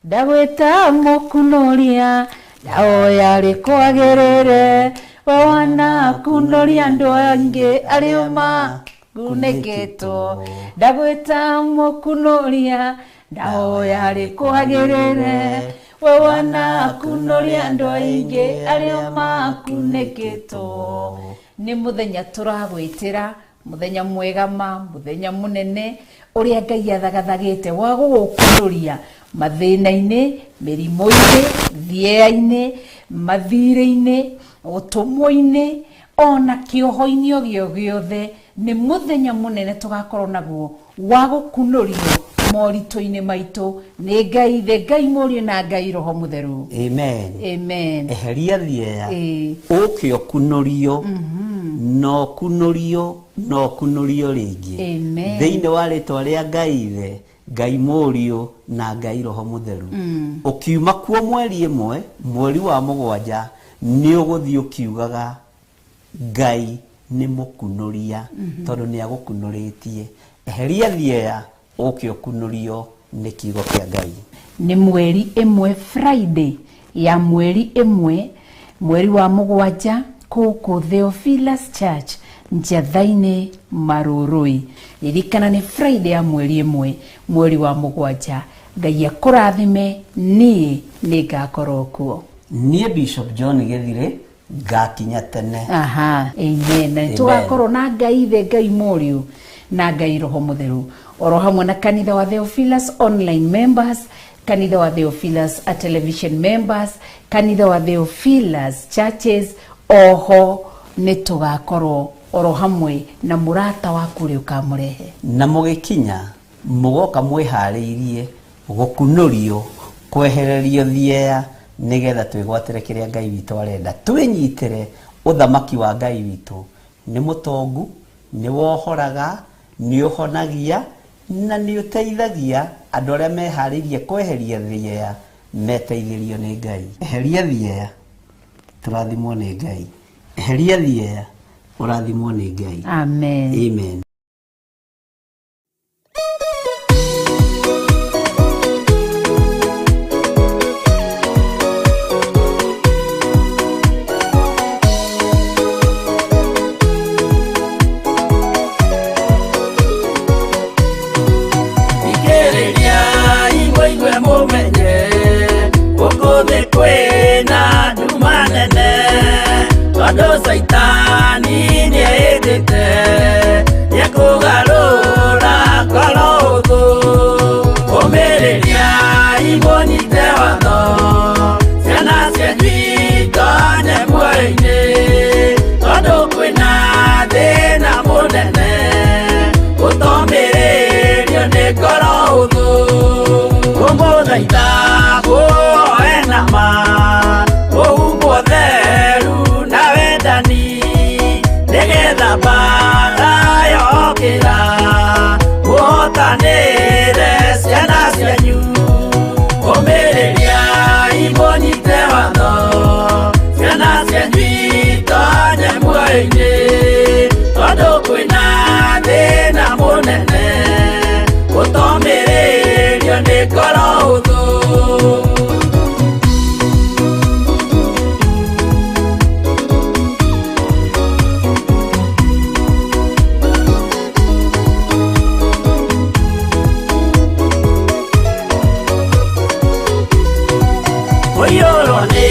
Ndagwĩta mũkunũria, ndahoya rĩkwagĩrĩre, we wanakunũria andũ angĩ arĩa makunĩkĩtwo. Ndagwĩta mũkunũria, ndahoya rĩkwagĩrĩre, we wanakunũria andũ aingĩ arĩa makunĩkĩtwo. Nĩ mũthenya tũragwĩtĩra, mũthenya mwega ma, mũthenya mũnene, ũrĩa Ngai athagathagĩte wa gũgũkunũria mathĩna-inĩ, mĩrimũ-inĩ, thieya-inĩ, mathirĩ-inĩ, ũtũmwo-inĩ, ona kĩoho-inĩ o gĩo gĩothe. Nĩ mũthenya mũnene tũgakorwo naguo wa gũkunũrio moritũ-inĩ maitũ nĩ Ngai Ithe, Ngai Mũriũ na Ngai Roho Mũtheru. Amen. Amen. Eheria thieya, Ĩĩ. ũke ũkunũrio, na ũkunũrio, na ũkunũrio rĩngĩ. Amen. Thĩinĩ wa rĩtwa rĩa Ngai Ithe, Ngai Mũriũ na Ngai Roho Mũtheru. Ũkiuma kuo mweri 1, mweri wa 7, nĩ ũgũthiĩ ũkiugaga Ngai nĩ mũkunũria, tondũ nĩ agũkunũrĩtie. Eheria thieya, ũke ũkunũrio nĩ kiugo kĩa Ngai. Nĩ mweri 1, Friday ya mweri 1, mweri wa 7, kũkũ Theophilus Church, Njatha-inĩ, Marũrũi. Ririkana nĩ Friday ya mweri 1, mweri wa 7. Ngai akũrathime, niĩ nĩ ngakorwo kuo. Niĩ Bishop John Gĩthirĩ ngakinya tene. Aha, amen. Na Amen. tũgakorwo na Ngai Ithe, Ngai Mũriũ na Ngai Roho Mũtheru, oro hamwe na kanitha wa Theophilus online members, kanitha wa Theophilus a television members, kanitha wa Theophilus churches. Oho nĩ tũgakorwo oro hamwe na mũrata waku ũrĩa ũkamũrehe. Na mũgĩkinya mũgoka mwĩharĩirie gũkunũrio, kwehererio thieya, nĩgetha twĩgwatĩre kĩrĩa Ngai witũ arenda. Twĩnyitĩre ũthamaki wa Ngai witũ. Nĩ mũtongu, nĩ wohoraga, nĩ ũhonagia, na nĩ ũteithagia andũ arĩa meharĩirie kweheria thieya, meteithĩrio nĩ Ngai. Eheria thieya, tũrathimwo nĩ Ngai. Eheria thieya, ũrathimwo nĩ Ngai. Amen. Amen. Saitani nĩeĩtĩte nĩekũgarũra ngoro ũthũ, ũmĩrĩria imũnyite watho, ciana cianyu itonye muoyo-inĩ, tondũ kwĩna thĩna mũnene gũtomĩrĩrio nĩ ngoro ũthũ. Kũmũthaitha muoe na ma, mũhumbwo theru na wendani, nĩgetha mbaara yokĩra mũhotanĩre ciana cianyu. Ũmĩrĩria imũnyite watho, ciana cianyu itonye muoyo-inĩ, tondũ kwĩna thĩna mũnene gũtomĩrĩrio nĩ ngoro ũthũ. Kũiyũrwo nĩ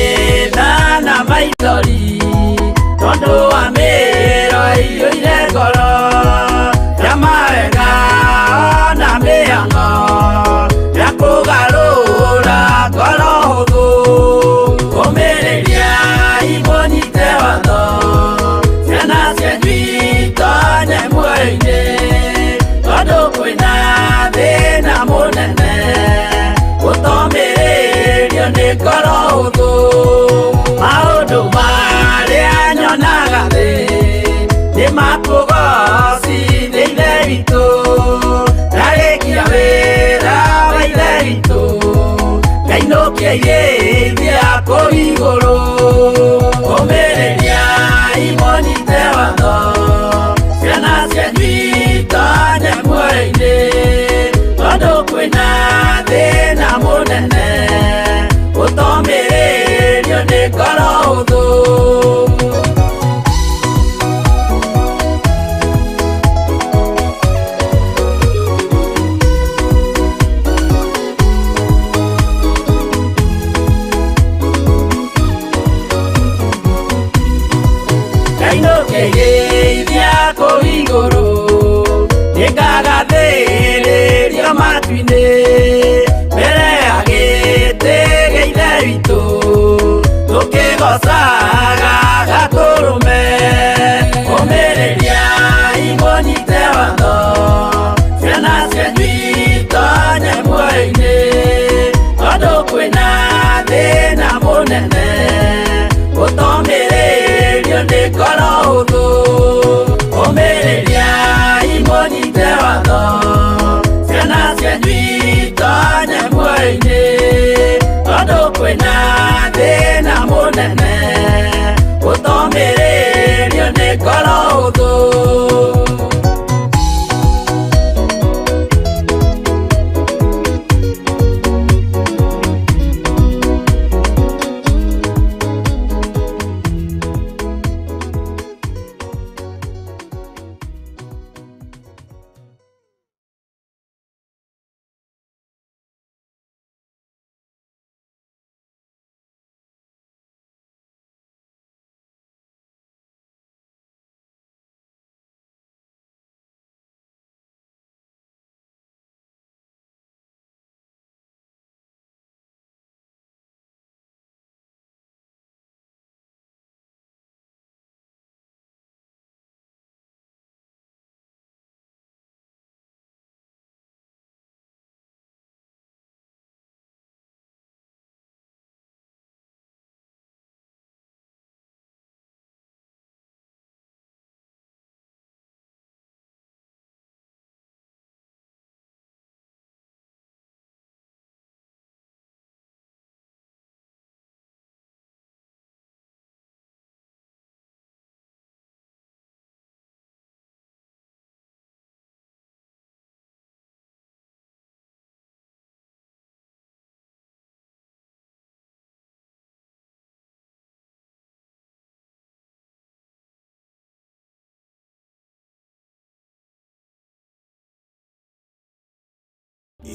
tha na maithori, tondũ wa mĩĩro ĩiyũire ngoro, ya mawega ona mĩhang'o ya kũgarũra ngoro hũthũ. Ũmĩrĩria imũnyite watho, ciana cianyu itonye muoyo-inĩ, tondũ kwĩna thĩna mũnene gũtomĩrĩrio nĩ ngoro hũthũ. Maũndũ marĩa nyonaga thĩ nĩ makũgocithia Ithe witũ, ndarĩkia wĩra wa Ithe witũ, ngainũkia irĩithia kũu igũrũ. Ũmĩrĩria imũnyite watho, ciana cianyu itonye muoyo-inĩ, tondũ kwĩna thĩna mũnene. matu-inĩ mbere ya gĩtĩ gĩa Ithe witũ tũkĩgocaga Gatũrũme. Ũmĩrĩriai mũnyite watho, ciana cianyu itonye muoyo-inĩ, tondũ kwĩna thĩna mũnene ũtomĩrĩrio nĩ ngoro hũthũ. Ũmĩrĩriai mũnyite watho, ciana cianyu itonye muoyo-inĩ, tondũ kwĩna thĩna mũnene ũtomĩrĩrio nĩ ngoro hũthũ.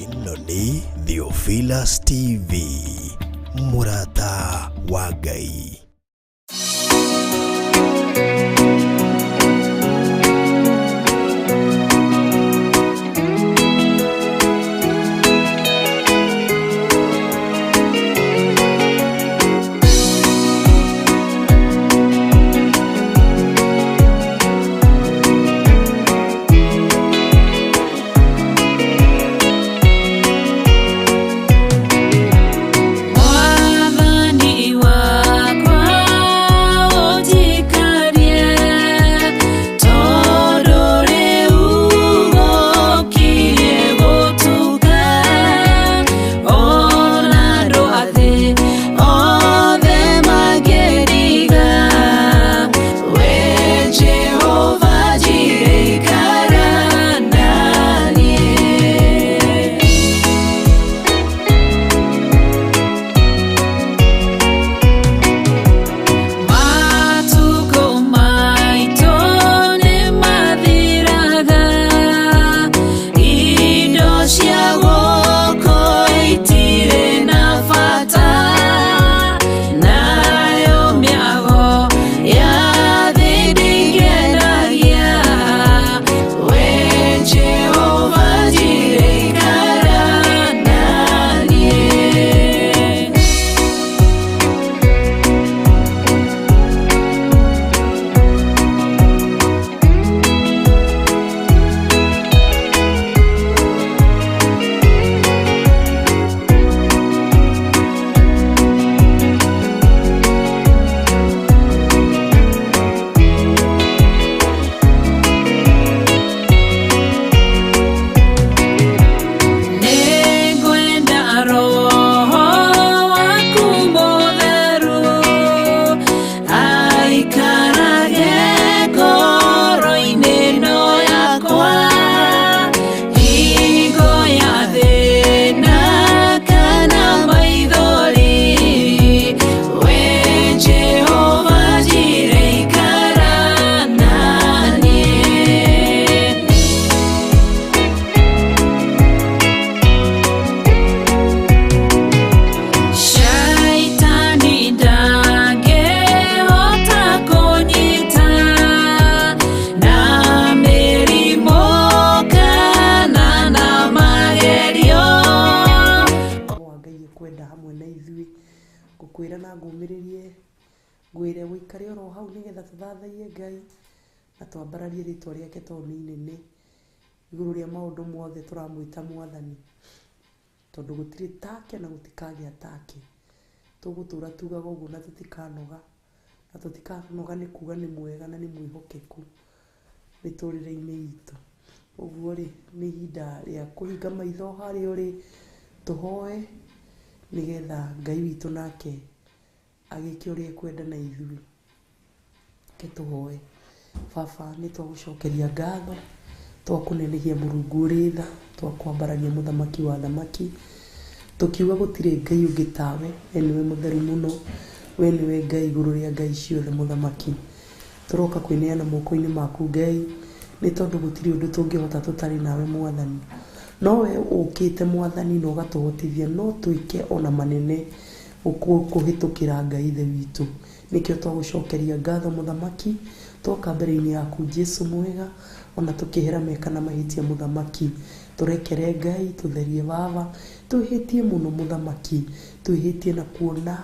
Ĩno nĩ Theophilus TV, mũrata wa Ngai. Mwathani wakwa. Ngũkwĩra na ngũmĩrĩrie, ngwĩre ũikare oro hau nĩgetha tũthathaiye Ngai na twambararie rĩtwa rĩake tondũ nĩ inene igũrũ rĩa maũndũ mothe. Tũramwĩta Mwathani tondũ gũtirĩ take na gũtikagĩa take. Tũgũtũra tugaga ũguo na tũtikanoga, na tũtikanoga nĩ kuga nĩ mwega na nĩ mwĩhokeku mĩtũrĩre-inĩ itũ. Ũguo rĩ, nĩ ihinda rĩa kũhinga maitho harĩa ũrĩ, tũhoe nĩgetha Ngai witũ nake agĩke ũrĩa ekwenda na ithuĩ. Reke tũhoe. Baba, nĩ twagũcokeria ngatho, twakũnenehia Mũrungu ũrĩ tha, twakwambararia Mũthamaki wa athamaki, tũkiuga gũtirĩ Ngai ũngĩ tawe, we nĩwe mũtheru mũno, we nĩwe Ngai igũrũ rĩa ngai ciothe Mũthamaki. Tũroka kwĩneana moko-inĩ maku Ngai, nĩ tondũ gũtirĩ ũndũ tũngĩhota tũtarĩ nawe Mwathani. No we ũkĩte Mwathani na ũgatũhotithia no twĩke ona manene kũhĩtũkĩra Ngai Ithe witũ. Nĩkĩo twagũcokeria ngatho Mũthamaki, twoka mbere-inĩ yaku Jesu mwega, ona tũkĩhera meka na mahĩtia Mũthamaki. Tũrekere Ngai, tũtherie Baba, twĩhĩtie mũno Mũthamaki, twĩhĩtie na kuona,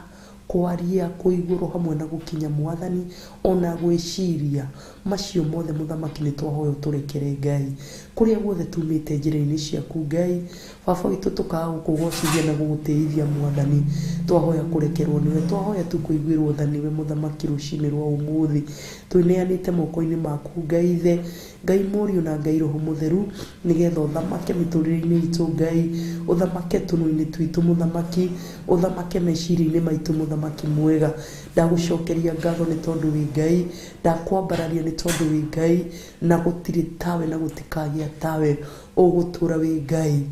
kwaria, kũigua hamwe na gũkinya Mwathani, ona gwĩciria. Macio mothe Mũthamaki nĩ twahoya ũtũrekere Ngai. Kũrĩa guothe tumĩte njĩra-inĩ ciaku Ngai, Baba witũ tũkaga gũkũgocithia na gũgũtĩithia Mwathani. Twahoya kũrekerwo nĩwe, twahoya tu kũiguĩrwo tha nĩwe Mũthamaki rũcinĩ rwa ũmũthĩ. Twĩneanĩte moko-inĩ maku Ngai Ithe, Ngai Mũriũ na Ngai Roho Mũtheru, nĩgetha ũthamake mĩtũrĩre-inĩ itũ Ngai, ũthamake tũnua-inĩ twitũ Mũthamaki, ũthamake meciria-inĩ maitũ Mũthamaki mwega. Ndagũcokeria ngatho nĩ tondũ wĩ Ngai, ndakwambararia nĩ tondũ wĩ Ngai, na gũtirĩ tawe na gũtikagĩa tawe, ũgũtũra wĩ Ngai.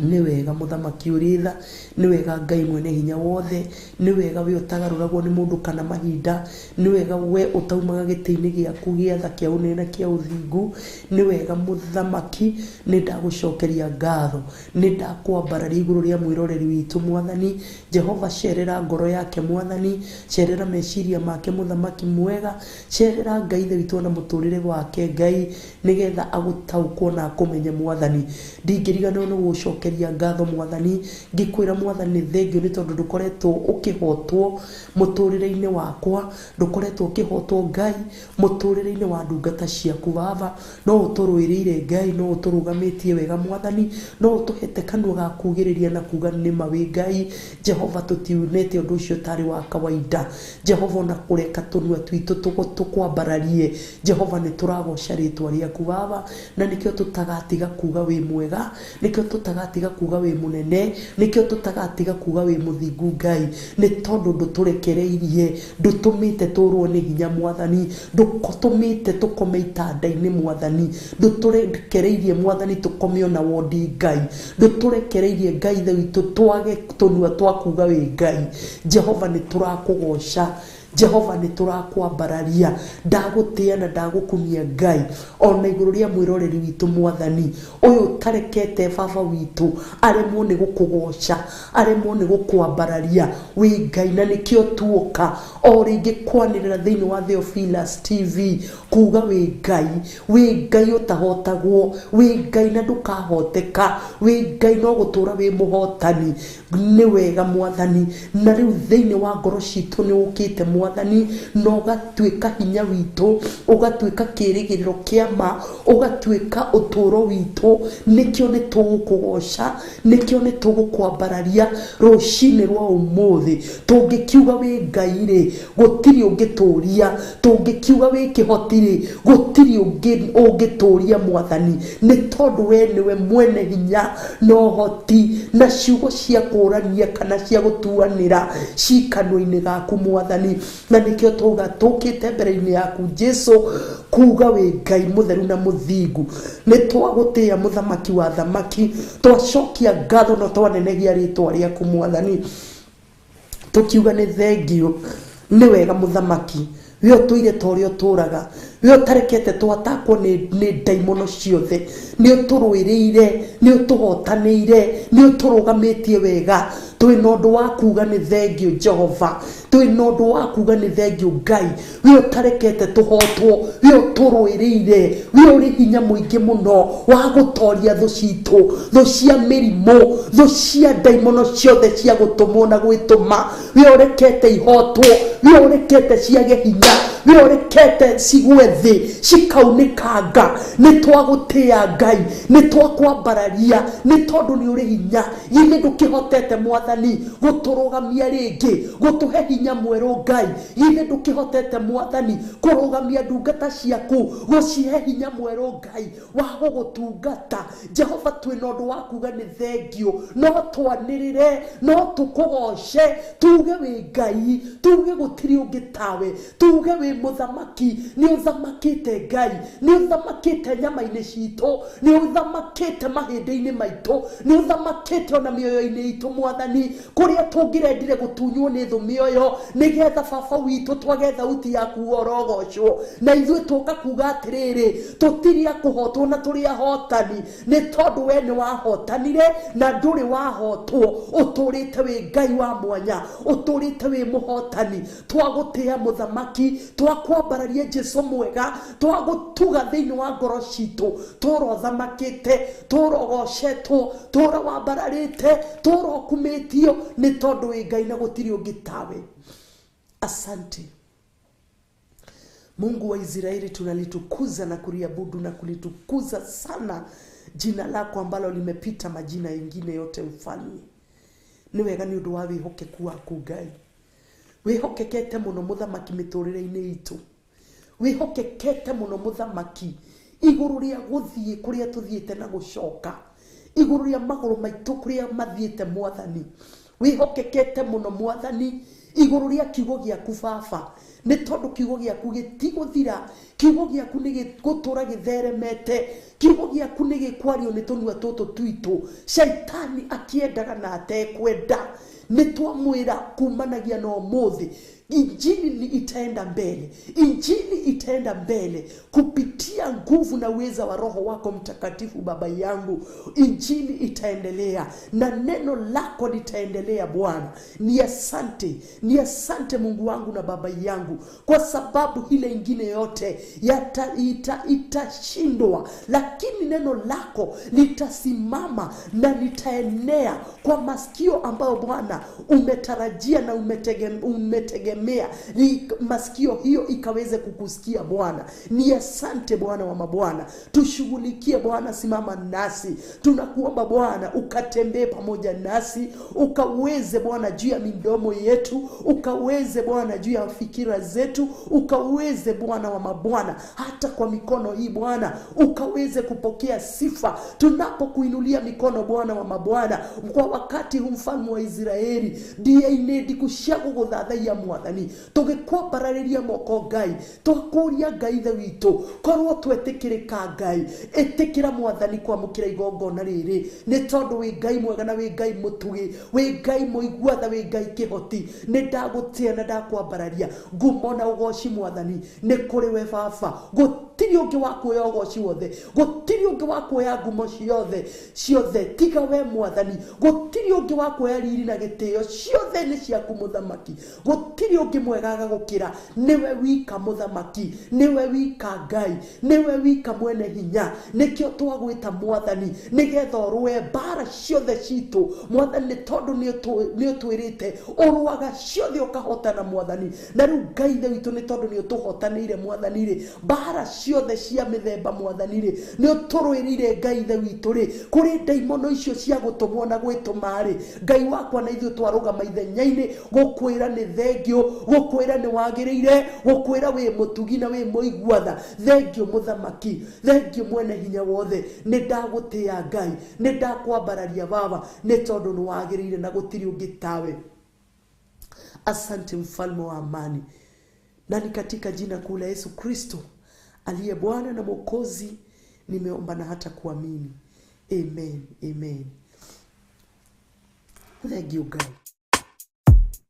Nĩ wega Mũthamaki ũrĩ tha, nĩ wega Ngai mwene hinya wothe, nĩ wega we ũtagarũragwo nĩ mũndũ kana mahinda, nĩ wega we ũtaumaga gĩtĩ-inĩ gĩaku gĩa tha, kĩa ũnene na kĩa ũthingu. Nĩ wega Mũthamaki, nĩ ndagũcokeria ngatho, nĩ ndakwambararia igũrũ rĩa mwĩroreri witũ Mwathani. Jehova, cerera ngoro yake Mwathani, cerera meciria make Mũthamaki mwega, cerera Ngai Ithe witũ ona mũtũrĩre wake Ngai, nĩgetha agũtaũkwo na akũmenye Mwathani. Ndingĩriganĩrwo nĩ gũgũcokeria ngatho Mwathani, ngĩkwĩra Mwathani nĩ thengio nĩ tondũ ndũkoretwo ũkĩhotwo mũtũrĩre-inĩ wakwa, ndũkoretwo ũkĩhotwo Ngai mũtũrĩre-inĩ wa ndungata ciaku Baba. No ũtũrũĩrĩire Ngai, no ũtũrũgamĩtie wega Mwathani, no ũtũhete kanua ga kugĩrĩria na kuga nĩma wĩ Ngai. Jehova, tũtiunĩte ũndũ ũcio ũtarĩ wa kawaida. Jehova, ona kũreka tũnua twitũ tũkwambararie, Jehova, nĩ tũragoca rĩtwa rĩaku Baba, na nĩkĩo tũtagatiga kuga wĩ mwega, nĩkĩo tũtagatiga kuga wĩ mũnene, nĩkĩo tũtagatiga kuga wĩ mũthingu Ngai, nĩ tondũ ndũtũrekereirie, ndũtũmĩte tũrwo nĩ hinya Mwathani, ndũtũmĩte tũkome itanda-inĩ Mwathani, ndũtũrekereirie Mwathani tũkome ona wondi Ngai, ndũtũrekereirie Ngai Ithe witũ twage tũnua twa kuga wĩ Ngai. Jehova, nĩ tũrakũgoca, Jehova, nĩ tũrakwambararia, ndagũtĩa na ndagũkumia Ngai, ona igũrũ rĩa mwĩroreri witũ Mwathani ũyũ ũtarekete Baba witũ aremwo nĩ gũkũgoca, aremwo nĩ gũkwambararia wĩ Ngai. Na nĩkĩo tuoka o rĩngĩ kwanĩrĩra thĩinĩ wa Theophilus TV kuga wĩ Ngai, wĩ Ngai ũtahotagwo, wĩ Ngai na ndũkahoteka, wĩ Ngai no gũtũra wĩ mũhotani. Nĩ wega Mwathani, na rĩu thĩinĩ wa ngoro citũ nĩ ũkĩte Mwathani, na ũgatuĩka hinya witũ, ũgatuĩka kĩĩrĩgĩrĩro kĩa ma, ũgatuĩka ũtũũro witũ. Nĩkĩo nĩ tũgũkũgoca, nĩkĩo nĩ tũgũkwambararia rũcinĩ rwa ũmũthĩ. Tũngĩkiuga wĩ Ngai rĩ, gũtirĩ ũngĩtũria, tũngĩkiuga wĩ kĩhoti rĩ, gũtirĩ ũngĩtũria Mwathani, nĩ tondũ we nĩwe mwene hinya na ũhoti, na ciugo cia kũrania kana cia gũtuanĩra ci kanua-inĩ gaku Mwathani. Na nĩkĩo twauga tũkĩte mbere-inĩ yaku Jesu kuga wĩ Ngai mũtheru na mũthingu. Nĩ twagũtĩa Mũthamaki wa thamaki, twacokia ngatho na twanenehia rĩtwa rĩaku Mwathani, tũkiuga nĩ thengio. Nĩ wega Mũthamaki, we ũtũire ta ũrĩa ũtũraga. We ũtarekete twatakwo nĩ ndaimono ciothe, nĩ ũtũrũĩrĩire, nĩ ũtũhotanĩire, nĩ ũtũrũgamĩtie wega. Twĩna ũndũ wa kuga nĩ thengio Jehova, twĩna ũndũ wa kuga nĩ thengio Ngai. We ũtarekete tũhotwo, we ũtũrũĩrĩire, we ũrĩ hinya mũingĩ mũno wa gũtoria thũ citũ, thũ cia mĩrimũ, thũ cia ndaimono ciothe cia gũtũmwo na gwĩtũma. We ũrekete ihotwo, we ũrekete ciage hinya, we ũrekete cigwe thĩ cikaunĩkanga. Nĩ twagũtĩĩa Ngai, nĩ twakwambararia, nĩ tondũ nĩ ũrĩ hinya. Githĩ ndũkĩhotete Mwathani gũtũrũgamia rĩngĩ, gũtũhe hinya mwerũ Ngai? Githĩ ndũkĩhotete Mwathani kũrũgamia ndungata ciaku, gũcihe hinya mwerũ Ngai wa gũgũtungata? Jehova, twĩna ũndũ wa kuga nĩ thengio, no twanĩrĩre, no tũkũgoce, tuge wĩ Ngai, tuge gũtirĩ ũngĩ tawe, tuge wĩ mũthamaki, nĩ ũthamakĩte Ngai, nĩ ũthamakĩte nyama-inĩ citũ, nĩ ũthamakĩte mahĩndĩ-inĩ maitũ, nĩ ũthamakĩte ona mĩoyo-inĩ itũ Mwathani, kũrĩa tũngĩrendire gũtunywo nĩ thũ mĩoyo, nĩgetha baba witũ twage thauti ya kuga ũrogocwo, na ithuĩ tũka kuga atĩrĩrĩ, tũtirĩ a kũhotwo na tũrĩ ahotani, nĩ tondũ we nĩ wahotanire na ndũrĩ wahotwo. Ũtũrĩte wĩ Ngai wa mwanya, ũtũrĩte wĩ mũhotani. Twagũtĩĩa mũthamaki, twakwambararia Jesu mwega, twagũtuga thĩinĩ wa ngoro citũ. Tũra ũthamakĩte, tũra ũgocetwo, tũra wambararĩte, tũra ũkumĩtio, nĩ tondũ wĩ Ngai na gũtirĩ ũngĩ tawe. Asante Mungu wa Israeli, tunalitukuza na kuliabudu na kulitukuza sana jina lako ambalo limepita majina yengine yote. Mfalme, nĩ wega nĩ ũndũ wa wĩhokeku waku Ngai. Wĩhokekete mũno mũthamaki mĩtũrĩre-inĩ itũ, wĩhokekete mũno mũthamaki igũrũ rĩa gũthiĩ kũrĩa tũthiĩte na gũcoka, igũrũ rĩa magũrũ maitũ kũrĩa mathiĩte Mwathani. Wĩhokekete mũno Mwathani igũrũ rĩa kiugo gĩaku Baba, nĩ tondũ kiugo gĩaku gĩtigũthira, kiugo gĩaku nĩ gĩgũtũra gĩtheremete, kiugo gĩaku nĩ gĩkwario nĩ tũnua tũtũ twitũ. Shaitani akĩendaga na atekwenda, nĩ twamwĩra kumanagia na ũmũthĩ injili ni itaenda mbele, injili itaenda mbele kupitia nguvu na uweza wa Roho wako Mtakatifu. Baba yangu, injili itaendelea na neno lako litaendelea Bwana. Ni asante, ni asante Mungu wangu na Baba yangu, kwa sababu ile ingine yote itashindwa, lakini neno lako litasimama na litaenea kwa masikio ambayo Bwana umetarajia na umetegemea masikio hiyo ikaweze kukusikia Bwana. Ni asante Bwana wa mabwana, tushughulikie Bwana, simama nasi. Tunakuomba Bwana ukatembee pamoja nasi, ukaweze Bwana juu ya midomo yetu, ukaweze Bwana juu ya fikira zetu, ukaweze Bwana wa mabwana hata kwa mikono hii Bwana ukaweze kupokea sifa tunapokuinulia mikono Bwana wa mabwana. Kwa wakati huu mfalme wa Israeli ndiye inedi kuciago guthathaiya Mwathani, tũgĩkwambararĩria moko Ngai, twakũria Ngai ithe witũ, korwo twetĩkĩrĩka Ngai, ĩtĩkĩra Mwathani kwamũkĩra igongona rĩrĩ, nĩ tondũ wĩ Ngai mwega na wĩ Ngai mũtugi, wĩ Ngai mũigua tha, wĩ Ngai kĩhoti. Nĩ ndagũtĩa na ndakwambararia, ngumo na ũgoci Mwathani nĩ kũrĩ we Baba. Gũtirĩ ũngĩ wa kuoya ũgoci wothe, gũtirĩ ũngĩ wa kuoya ngumo ciothe ciothe tiga we Mwathani, gũtirĩ ũngĩ wa kuoya riri na gĩtĩo, ciothe nĩ ciaku mũthamaki. Gũtirĩ ũngĩ mwega agagũkĩra, nĩwe wika mũthamaki, nĩwe wika Ngai, nĩwe wika mwene hinya. Nĩkĩo twagwĩta Mwathani, nĩgetha ũrũe mbara ciothe citũ Mwathani, nĩ tondũ nĩ ũtwĩrĩte ũrũaga ciothe ũkahotana Mwathani. Na rĩu Ngai ithe witũ, nĩ tondũ nĩ ũtũhotanĩire Mwathani rĩ, mbara ciothe cia mĩthemba Mwathani rĩ, nĩ ũtũrũĩrĩire Ngai ithe witũ rĩ, kũrĩ ndaimono icio cia gũtũmwo na gwĩtũma rĩ, Ngai wakwa na ithuĩ twarũgama ithenya-inĩ gũkwĩra nĩ thengio, gũkwĩra nĩ wagĩrĩire, gũkwĩra wĩ mũtugi na wĩ mũigua tha. Thengio mũthamaki, thengio mwene hinya wothe, nĩ ndagũtĩĩa Ngai, nĩ ndakwambararia Baba, nĩ tondũ nĩ wagĩrĩire na gũtirĩ ũngĩ tawe. Asante mfalme wa amani, na ni katika jina kuu la Yesu Kristo aliye Bwana na Mwokozi nimeomba na hata kuamini. Amen, amen. Thank you Ngai.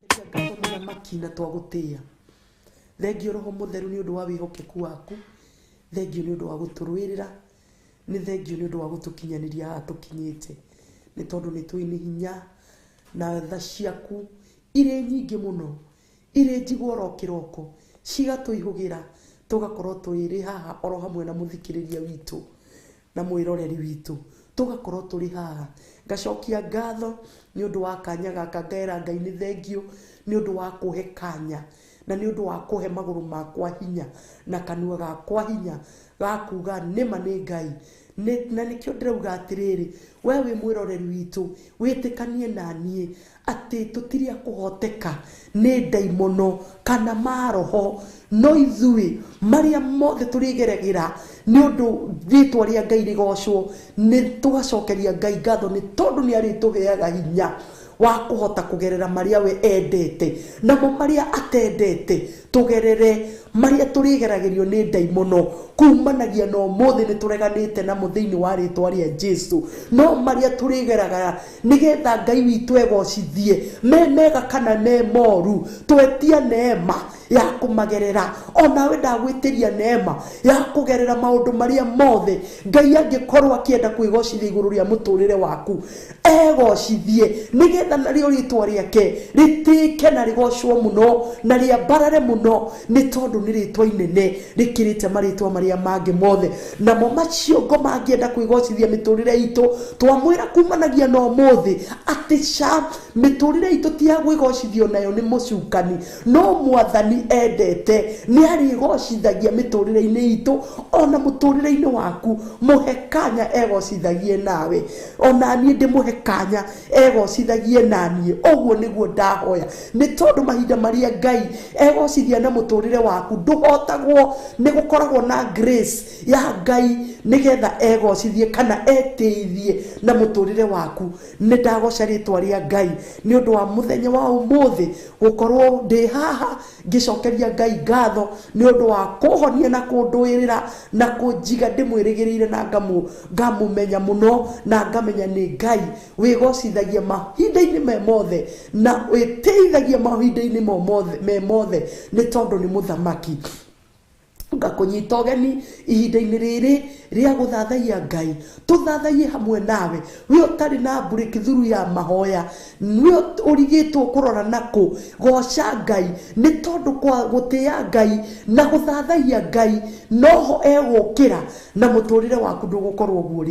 Ngatho mũthamaki na twagũtĩĩa. Thengio Roho Mũtheru nĩ ũndũ wa wĩhokeku waku. Thengio nĩ ũndũ wa gũtũrũĩrĩra, nĩ thengio nĩ ũndũ wa gũtũkinyanĩria haha tũkinyĩte, nĩ tondũ nĩ tũĩ nĩ hinya na tha ciaku irĩ nyingĩ mũno, irĩ njigũ oro kĩroko, cigatũihũgĩra tũgakorwo twĩrĩ haha oro hamwe na mũthikĩrĩria witũ na mwĩroreri witũ, tũgakorwo tũrĩ haha. Ngacokia ngatho nĩ ũndũ wa kanya gaka, ngaĩra Ngai nĩ thengio nĩ ũndũ wa kũhe kanya na nĩ ũndũ wa kũhe magũrũ makwa hinya na kanua gakwa hinya ga kuga nĩma nĩ Ngai. Na nĩkĩo ndĩrauga atĩrĩrĩ, we wĩ mwĩroreri witũ, wĩtĩkanie na niĩ atĩ tũtirĩ a kũhoteka nĩ ndaimono kana maroho, no ithuĩ marĩa mothe tũrĩgeragĩra nĩ ũndũ rĩtwa rĩa Ngai rĩgocwo, nĩ tũgacokeria Ngai ngatho nĩ tondũ nĩ arĩtũheaga hinya wa kũhota kũgerera marĩa we endete namo marĩa atendete tũgerere marĩa tũrĩgeragĩrio nĩ ndaimono kumanagia na ũmũthĩ nĩ tũreganĩte namo thĩinĩ wa rĩtwa rĩa Jesu. No marĩa tũrĩgeraga nĩgetha Ngai witũ egocithie, me mega kana me moru, twetia neema ya kũmagerera. Onawe ndagwĩtĩria neema ya kũgerera maũndũ marĩa mothe Ngai angĩkorwo akĩenda kwĩgocithia igũrũ rĩa mũtũrĩre waku, egocithie nĩgetha narĩo rĩtwa rĩake rĩtĩke na rĩgocwo mũno na rĩambarare mũno, nĩ tondũ nĩ rĩtwa inene rĩkĩrĩte marĩtwa marĩa mangĩ mothe. Namo macio ngo mangĩenda kwĩgocithia mĩtũrĩre itũ, twamwĩra kumanagia na ũmũthĩ atĩ ca mĩtũrĩre itũ ti ya kwĩgocithio nayo nĩ mũcukani, no mwathani endete nĩ arĩgocithagia mĩtũrĩre-inĩ itũ ona mũtũrĩre-inĩ waku. Mũhe kanya egocithagie nawe, ona niĩ ndĩmũhe kanya egocithagie naniĩ. Ũguo nĩguo ndahoya, nĩ tondũ mahinda marĩa Ngai egocithia na mũtũrĩre waku ndũhotagwo, nĩ gũkoragwo na grace ya Ngai nĩgetha egocithie kana etĩithie na mũtũrĩre waku. Nĩ ndagoca rĩtwa rĩa Ngai nĩ ũndũ wa mũthenya wa ũmũthĩ gũkorwo ndĩ haha ngĩcokeria Ngai ngatho nĩ ũndũ wa kũhonia na kũndũĩrĩra na kũnjiga ndĩmwĩrĩgĩrĩire na ngamũmenya mũno na ngamenya nĩ Ngai wĩgocithagia mahinda-inĩ me mothe na wĩtĩithagia mahinda-inĩ me mothe, nĩ tondũ nĩ mũthamaki. Ngakũnyita ũgeni ihinda-inĩ rĩrĩ rĩa gũthathaiya Ngai, tũthathaiye hamwe nawe, we ũtarĩ na breakthrough ya mahoya, we ũrigĩtwo kũrora nakũ, goca Ngai nĩ tondũ kwa gũtĩĩa Ngai na gũthathaiya Ngai noho egũkĩra na mũtũrĩre waku ndũgũkorwo ũguo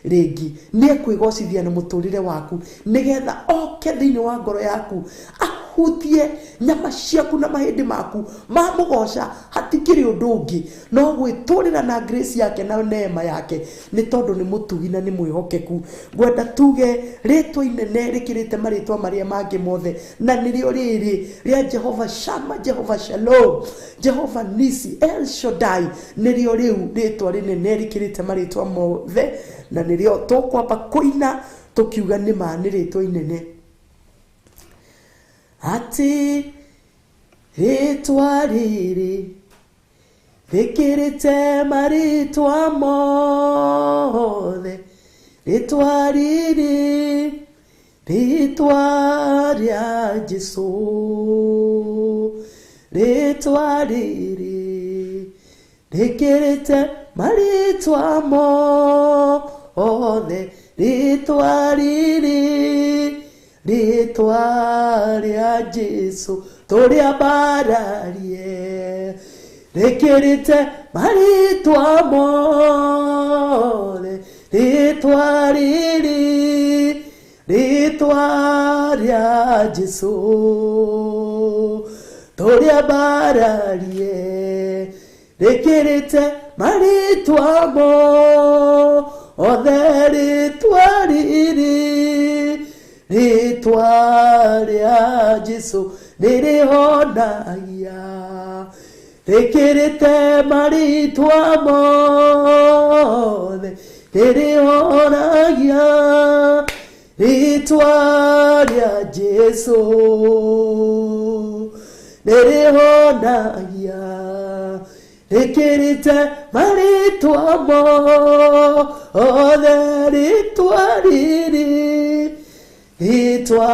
rĩngĩ. Nĩ ekwĩgocithia na mũtũrĩre waku nĩgetha oke thĩinĩ wa ngoro yaku ahutie nyama ciaku na mahĩndĩ maku mamũgoca. Hatikĩrĩ ũndũ ũngĩ no gwĩtũrĩra na grace yake na neema yake, nĩ tondũ nĩ mũtugi na nĩ mwĩhokeku. Ngwenda tuge rĩtwa inene rĩkĩrĩte marĩtwa marĩa mangĩ mothe, na nĩrĩo rĩrĩ rĩa Jehova Shama, Jehova Shalom, Jehova Nisi, El Shaddai. Nĩrĩo rĩu rĩtwa rĩnene rĩkĩrĩte marĩtwa mothe, na nĩrĩo tũkwamba kũina tũkiuga nĩ ma nĩ rĩtwa inene. Atĩ rĩtwa rĩrĩ rĩkĩrĩte marĩtwa mothe, rĩtwa rĩrĩ rĩtwa rĩa Jesũ, rĩtwa rĩrĩ rĩkĩrĩte marĩtwa mothe, rĩtwa rĩrĩ rĩtwa rĩa Jesũ tũrĩambararie, rĩkĩrĩte marĩtwa mothe, rĩtwa rĩrĩ rĩtwa rĩa Jesũ tũrĩambararie, rĩkĩrĩte marĩtwa mothe, rĩtwa rĩrĩ rĩtwa rĩa Jesũ nĩrĩhonagia, rĩkĩrĩte marĩtwa mothe, nĩrĩhonagia, rĩtwa rĩa Jesũ nĩrĩhonagia, rĩkĩrĩte marĩtwa mothe, rĩtwa rĩrĩ rĩtwa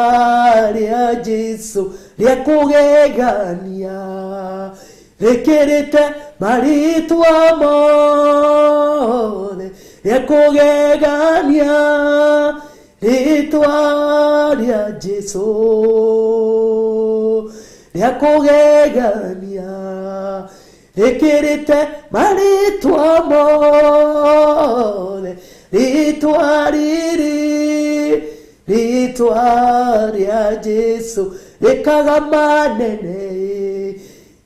rĩa Jesũ rĩa kũgegania, rĩkĩrĩte marĩtwa mothe rĩa kũgegania rĩtwa rĩa Jesũ rĩa kũgegania rĩkĩrĩte marĩtwa mothe rĩtwa rĩrĩ rĩtwa rĩa Jesũ rĩkaga manene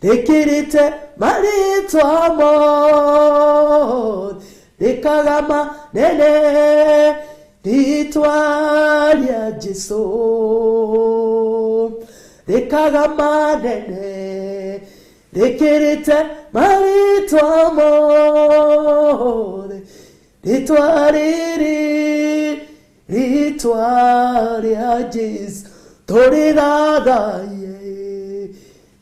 rĩkĩrĩte marĩtwa mothe rĩkaga manene rĩtwa rĩa Jesũ rĩkaga manene rĩkĩrĩte marĩtwa mothe rĩtwa rĩrĩ rĩtwa rĩa Jesũ tũrĩthathaiye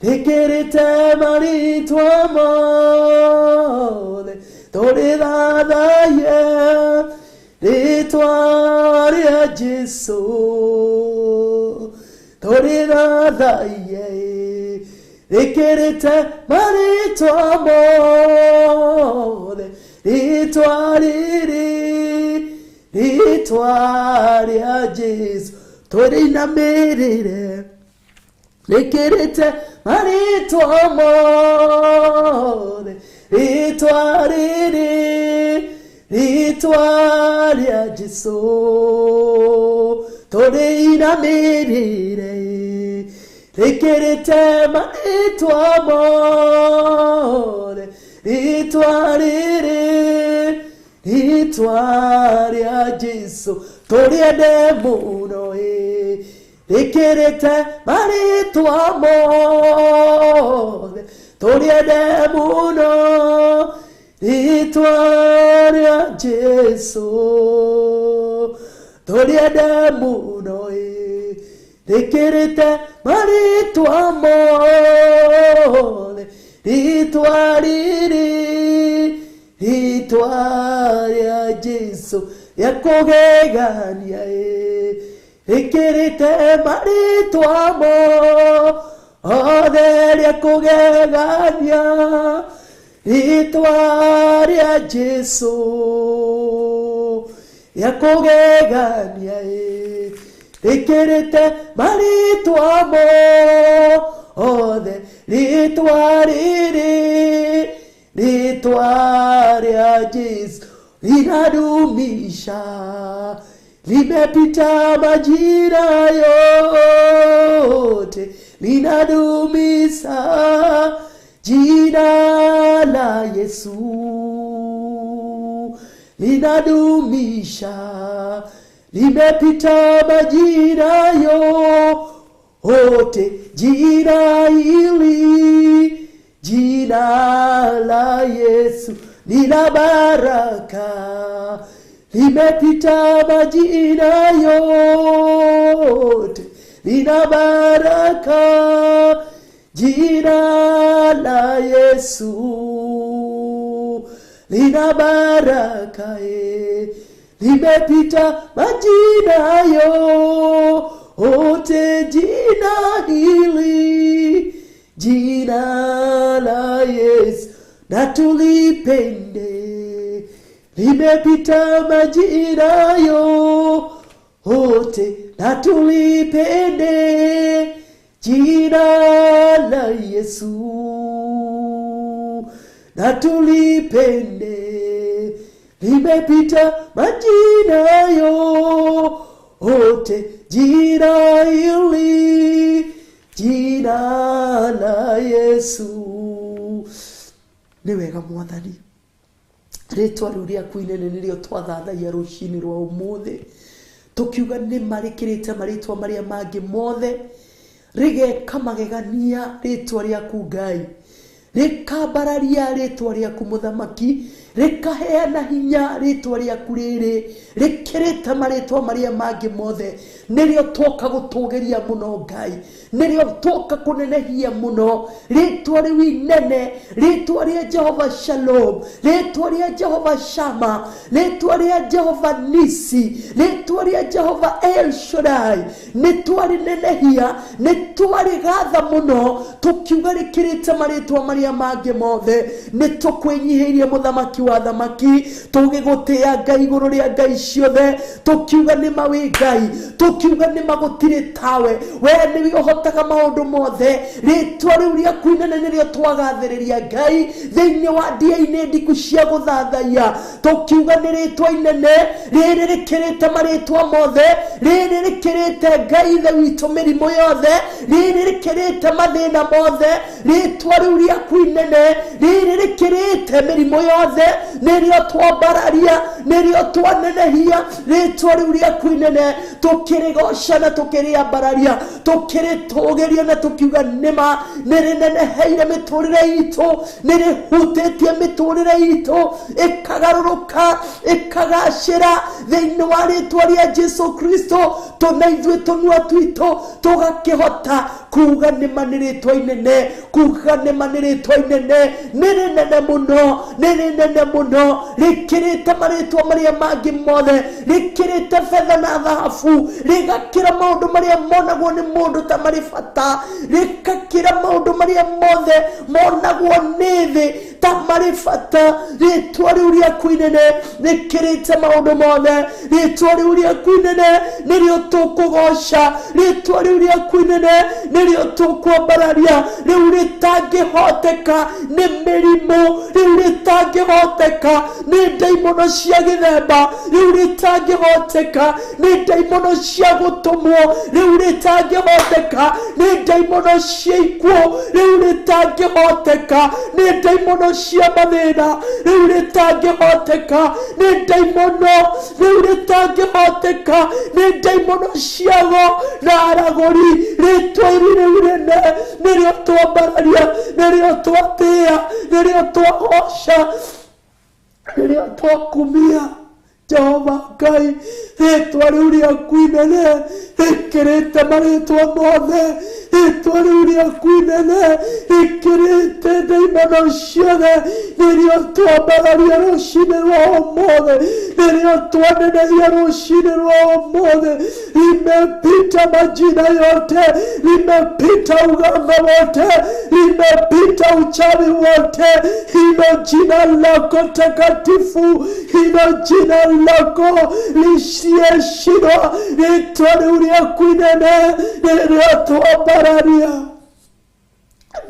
rĩkĩrĩte marĩtwa mothe tũrĩthathaiye rĩtwa rĩa Jesũ tũrĩthathaiye rĩkĩrĩte marĩtwa mothe rĩtwa rĩrĩ rĩtwa rĩa Jesũ tũrĩinamĩrĩre rĩkĩrĩte marĩtwa mothe rĩtwa rĩrĩ rĩtwa rĩa Jesũ tũrĩinamĩrĩre rĩkĩrĩte marĩtwa mothe rĩtwa rĩrĩ rĩtwa rĩa Jesũ tũrĩende mũno rĩkĩrĩte marĩtwa mothe tũrĩende mũno rĩtwa rĩa Jesũ tũrĩende mũno rĩkĩrĩte marĩtwa mothe rĩtwa rĩrĩ rĩtwa rĩa Jesũ rĩa kũgegania rĩkĩrĩte marĩtwa mothe rĩa kũgegania rĩtwa rĩa Jesũ rĩa kũgegania rĩkĩrĩte marĩtwa mothe rĩtwa rĩrĩ rĩtwa rĩa Jesũ linadumisha limepita majira yote linadumisha jina la Yesu linadumisha limepita majira yote jina hili jina la Yesu lina baraka limepita majira yote lina baraka jina la Yesu lina baraka limepita majira yote jina hili jina la Yesu na tulipende limepita majira yote na tulipende jina la Yesu na tulipende limepita majira yote jina hili jina la Yesu. Nĩ wega Mwathani rĩtwa rĩu rĩaku inene nĩrĩo twathathaia rũcinĩ rwa ũmũthĩ tũkiuga nĩ marĩkĩrĩte marĩtwa marĩa mangĩ mothe rĩgeka magegania rĩtwa rĩaku Ngai rĩkambararia rĩtwa rĩaku mũthamaki Rĩkaheana hinya rĩtwa rĩaku rĩrĩ rĩkĩrĩte marĩtwa marĩa mangĩ mothe. Nĩrĩo twoka gũtũgĩria mũno Ngai, nĩrĩo twoka kũnenehia mũno rĩtwa rĩu inene, rĩtwa rĩa Jehova Shalom, rĩtwa rĩa Jehova Shama, rĩtwa rĩa Jehova Nisi, rĩtwa rĩa Jehova El Shaddai. Nĩ twarĩnenehia, nĩ twarĩgatha mũno, tũkiuga rĩkĩrĩte marĩtwa marĩa mangĩ mothe. Nĩ tũkwĩnyihĩirie mũthamaki wa thamaki, tũgĩgũtĩĩa Ngai igũrũ rĩa ngai ciothe, tũkiuga nĩma wĩ Ngai, tũkiuga nĩma gũtirĩ tawe, we nĩwe ũhotaga maũndũ mothe. Rĩtwa rĩu rĩaku inene nĩrĩo twagathĩrĩria Ngai thĩinĩ wa ndia-inĩ ndiku cia gũthathaiya, tũkiuga nĩ rĩtwa inene rĩrĩ rĩkĩrĩte marĩtwa mothe, rĩrĩ rĩkĩrĩte Ngai ithe witũ mĩrimũ yothe, rĩrĩ rĩkĩrĩte mathĩna mothe. Rĩtwa rĩu rĩaku inene rĩrĩ rĩkĩrĩte mĩrimũ yothe nĩrĩo twambararia, nĩrĩo twanenehia. Rĩtwa rĩu rĩaku inene tũkĩrĩgoca na tũkĩrĩambararia, tũkĩrĩtũgĩria na tũkiuga nĩma nĩrĩneneheire mĩtũrĩre itũ, nĩrĩhutĩtie mĩtũrĩre itũ ĩkagarũrũka ĩkagacĩra thĩinĩ wa rĩtwa rĩa Jesu Kristo. Tũna ithuĩ tũnua twitũ tũgakĩhota kuga nĩma nĩ rĩtwa inene, kuga nĩma nĩ rĩtwa inene, nĩ rĩnene mũno, nĩ rĩnene mũno, rĩkĩrĩte marĩtwa marĩa mangĩ mothe, rĩkĩrĩte betha na thahabu, rĩgakĩra maũndũ marĩa monagwo nĩ mũndũ ta marĩ bata, rĩgakĩra maũndũ marĩa mothe monagwo nĩ thĩ ta marĩ bata. Rĩtwa rĩu rĩaku inene rĩkĩrĩte maũndũ mothe, rĩtwa rĩu rĩaku inene nĩrĩo tũkũgoca, rĩtwa rĩu rĩaku inene nĩrĩo tũkwambararia, rĩu rĩtangĩhoteka nĩ mĩrimũ, rĩu rĩtangĩhoteka nĩ ndaimono cia gĩthemba, rĩu rĩtangĩhoteka nĩ ndaimono cia gũtũmwo, rĩu rĩtangĩhoteka nĩ ndaimono cia ikuũ, rĩu rĩtangĩhoteka nĩ ndaimono cia mathĩna, rĩu rĩtangĩhoteka nĩ ndaimono, rĩu rĩtangĩhoteka nĩ ndaimono ciago na aragũri. Rĩtwa iri rĩu rĩnene nĩrĩo twambararia, nĩrĩo twatĩĩa, nĩrĩo twagoca, nĩrĩo twakumia. Jehova Ngai, rĩtwa rĩu rĩaku inene rĩkĩrĩte marĩtwa mothe, rĩtwa rĩu rĩaku inene rĩkĩrĩte ndaimono ciothe, nĩrĩo twambararia rũcinĩ rwa ũmũthĩ, nĩrĩo twanenehia rũcinĩ rwa ũmũthĩ. Limepita majina yote, limepita uganga wote, limepita uchawi wote. Hilo jina lako takatifu, hilo jina lako lisiyeshindwa, rĩtwa rĩu rĩaku inene nĩrĩo twambararia,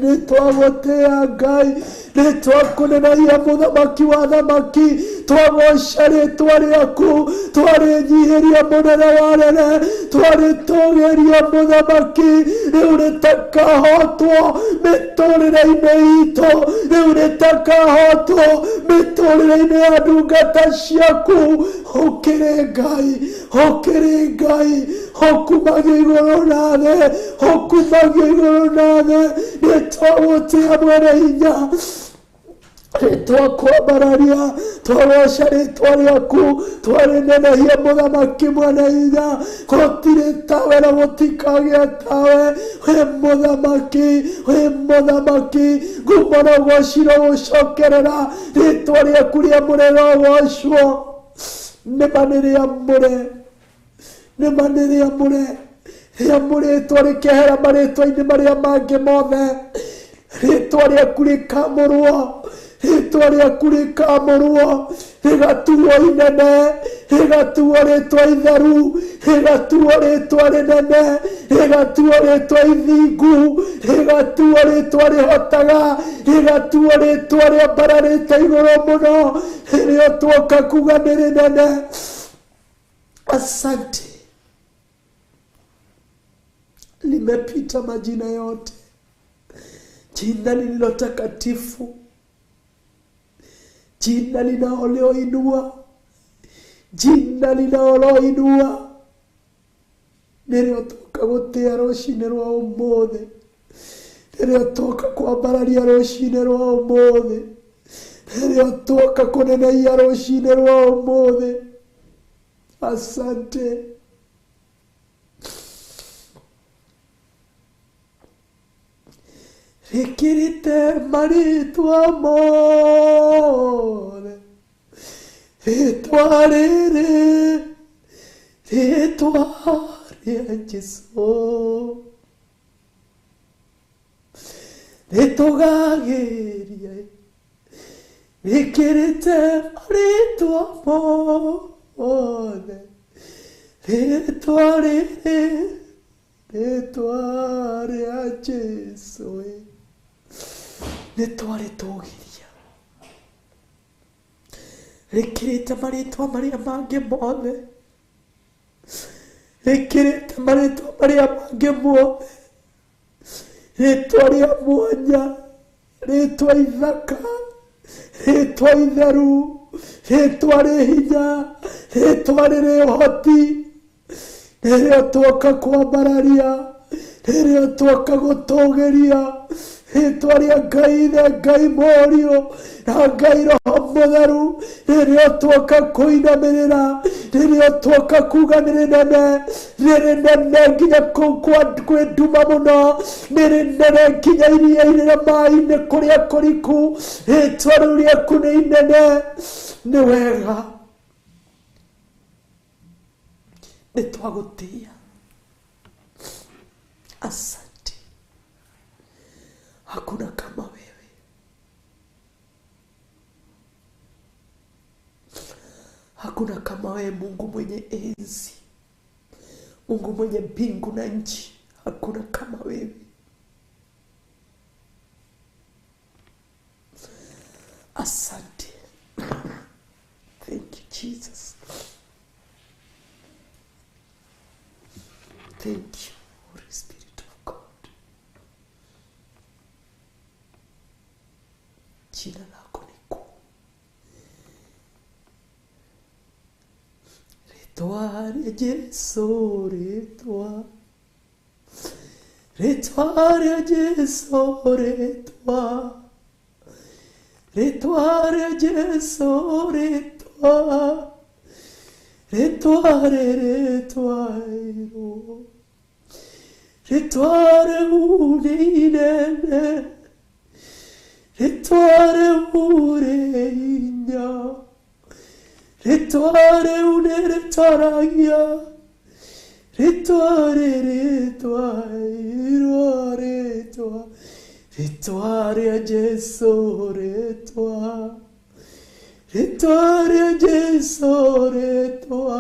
nĩtwagũtĩĩa Ngai, nĩtwakũnenehia mũthamaki wa thamaki, twagoca rĩtwa rĩaku, twarĩnyihĩria mũnene wa anene, twarĩtũgĩria mũthamaki, rĩu rĩtakahotwo mĩtũrĩre-inĩ itũ, rĩu rĩtakahotwo mĩtũrĩre-inĩ ya ndungata ciaku. Ũkĩrĩ Ngai, ũkĩrĩ Ngai, ũkumagio igũrũ na thĩ, ũkumagio igũrũ na thĩ. Nĩtwagũtĩĩa mwene hinya, nĩtwakwambararia, twagoca rĩtwa rĩaku, twarĩnenehia mũthamaki mwene hinya. Gũtirĩ tawe na gũtikagĩa tawe, wĩ mũthamaki, wĩ mũthamaki. Ngumo na ũgoci gũcokerera rĩtwa rĩaku rĩamũre rogocwo. Nĩma nĩ rĩamũre, nĩma nĩ rĩamũre, rĩamũrĩtwo rĩkehera marĩtwa-inĩ marĩa mangĩ mothe. Rĩtwa rĩaku rĩkamũrwo, rĩtwa rĩaku rĩkamũrwo, rĩgatuo inene, rĩgatuo rĩtwa itheru, rĩgatuo rĩtwa rĩnene, rĩgatuo rĩtwa ithingu, rĩgatuo rĩtwa rĩhotaga, rĩgatuo rĩtwa rĩambararĩte igũrũ mũno, rĩrĩa tuoka kuga nĩ rĩnene. Asante, limepita majina yote, jina lililo takatifu, jina linaloinua, jina linaloinua, nĩrĩo twoka gũtĩĩa rũcinĩ rwa ũmũthĩ, nĩrĩo twoka kwambararia rũcinĩ rwa ũmũthĩ, Nĩrĩo tuoka kũneneia rũcinĩ rwa ũmũthĩ. Asante. Rĩkĩrĩte marĩtwa mothe, rĩtwa rĩrĩ, rĩtwa rĩa Jesũ, rĩtũgagĩria, rĩkĩrĩte marĩtwa mothe, rĩtwa rĩrĩ, rĩtwa rĩa Jesũ, nĩtwarĩtũgĩria, rĩkĩrĩte marĩtwa marĩa mangĩ mothe, rĩkĩrĩte marĩtwa marĩa mangĩ mothe, rĩtwa rĩa mwanya, rĩtwa ithaka, rĩtwa itheru, rĩtwa rĩ hinya, rĩtwa rĩrĩ ũhoti. Nĩrĩo tuoka kwambararia, nĩrĩo tuoka gũtũgĩria rĩtwa rĩa Ngai Ithe, Ngai Mũriũ na Ngai Roho Mũtheru. Nĩrĩo tuoka kũinamĩrĩra, nĩrĩo tuoka kuga nĩ rĩnene, nĩ rĩnene nginya kũu kwĩ nduma mũno, nĩ rĩnene nginya iria-inĩ na maĩ-inĩ kũrĩa kũriku. Rĩtwa rĩu rĩaku nĩ inene, nĩ wega, nĩ twagũtĩĩa. Asante, hakuna kama wewe, hakuna kama wewe, Mungu mwenye enzi, Mungu mwenye mbingu na nchi, hakuna kama wewe. Asante. Thank you, Jesus. Thank you, Holy Spirit of God. Jina lako ni kuu. Rĩtwa rĩa Jesũ, rĩtwa, rĩtwa rĩa Jesũ, rĩtwa, rĩtwa rĩa Jesũ, rĩtwa, rĩtwa rĩrĩtwa irũ, rĩtwa rĩu nĩ inene, rĩtwa rĩu rĩ hinya, rĩtwa rĩu nĩ rĩtoragia, rĩtwa rĩrĩtwa irũ, rĩtwa, rĩtwa rĩa Jesũ, rĩtwa, rĩtwa rĩa Jesũ, rĩtwa,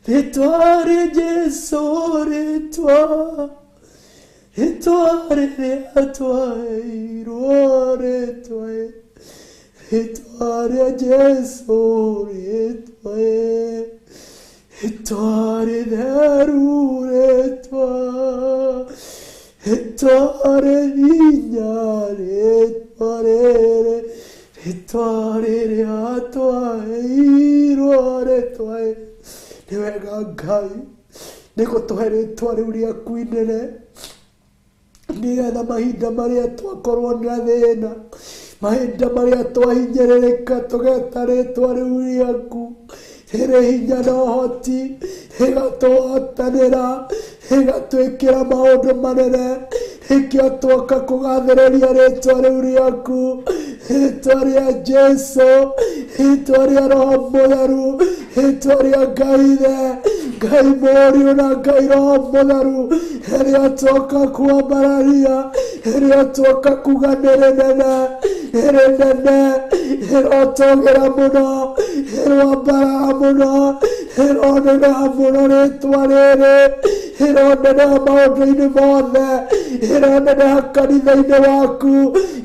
rĩtwa rĩa Jesũ, rĩtwa, rĩtwa rĩrĩtwa irũ, rĩtwa, rĩtwa rĩa Jesũ, rĩtwa, rĩtwa rĩtheru, rĩtwa, rĩtwa rĩ hinya, rĩtwa rĩrĩ, rĩtwa rĩrĩatwa irũ, rĩtwa. Nĩ wega Ngai nĩ gũtũhe rĩtwa rĩu rĩaku inene, nĩgetha mahinda marĩa twakorwo na thĩna, mahinda marĩa twahinyĩrĩrĩka, tũgeta rĩtwa rĩu rĩaku rĩrĩ hinya na ũhoti, rĩgatũhotanĩra, rĩgatwĩkĩra maũndũ manene. Nĩkĩo tuoka kũgathĩrĩria rĩtwa rĩu rĩaku, rĩtwa rĩa Jesũ, rĩtwa rĩa Roho Mũtheru, rĩtwa rĩa Ngai Ithe, Ngai Mũriũ na Ngai Roho Mũtheru. Rĩrĩa tuoka kwambararia, rĩrĩa tuoka kuga nĩ rĩnene, nĩ rĩnene, rĩrotũgĩra mũno, rĩroambarara mũno, rĩroneneha mũno rĩtwa rĩrĩ, rĩroneneha maũndũ-inĩ mothe, rĩroneneha kanitha-inĩ waku,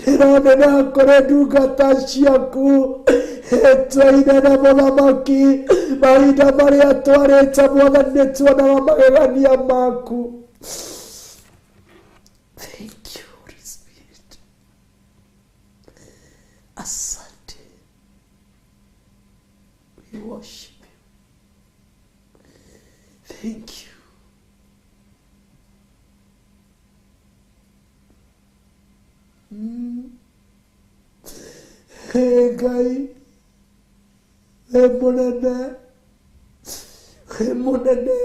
rĩroneneha kũrĩ ndungata ciaku. Rĩtwa inene mũthamaki, mahinda marĩa twarĩte Mwathani nĩ tuonaga magegania maku. Thank you, Holy Spirit. Asante. We worship you. Thank you. Ngai wĩ mũnene, wĩ mũnene.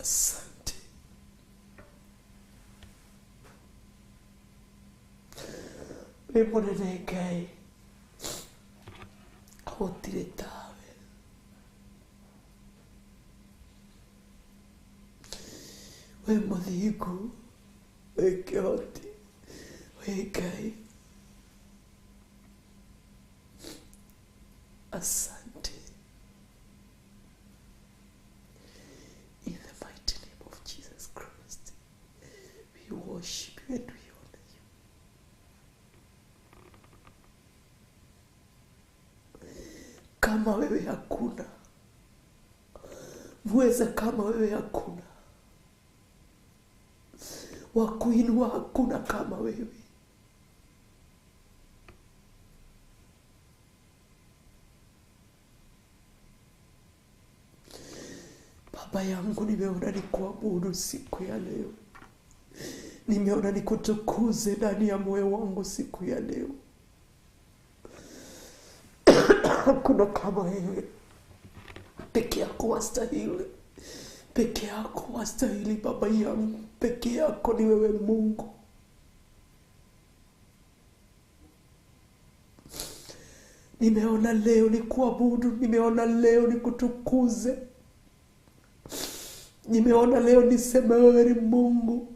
Asante. Wĩ mũnene Ngai, gũtirĩ tawe. Wĩ mũthingu, wĩ kĩhoti, wĩ Ngai. Asante. In the mighty name of Jesus Christ, we worship you and we honor you. Kama wewe hakuna mweza, kama wewe hakuna wa kuinua, hakuna kama wewe. Baba yangu, nimeona nikuabudu siku ya leo, nimeona nikutukuze ndani ya moyo wangu siku ya leo. Hakuna kama wewe, peke yako wastahili, peke yako wastahili Baba yangu, peke yako ni wewe Mungu. Nimeona leo nikuabudu, nimeona leo nikutukuze, nimeona leo niseme wewe ni Mungu.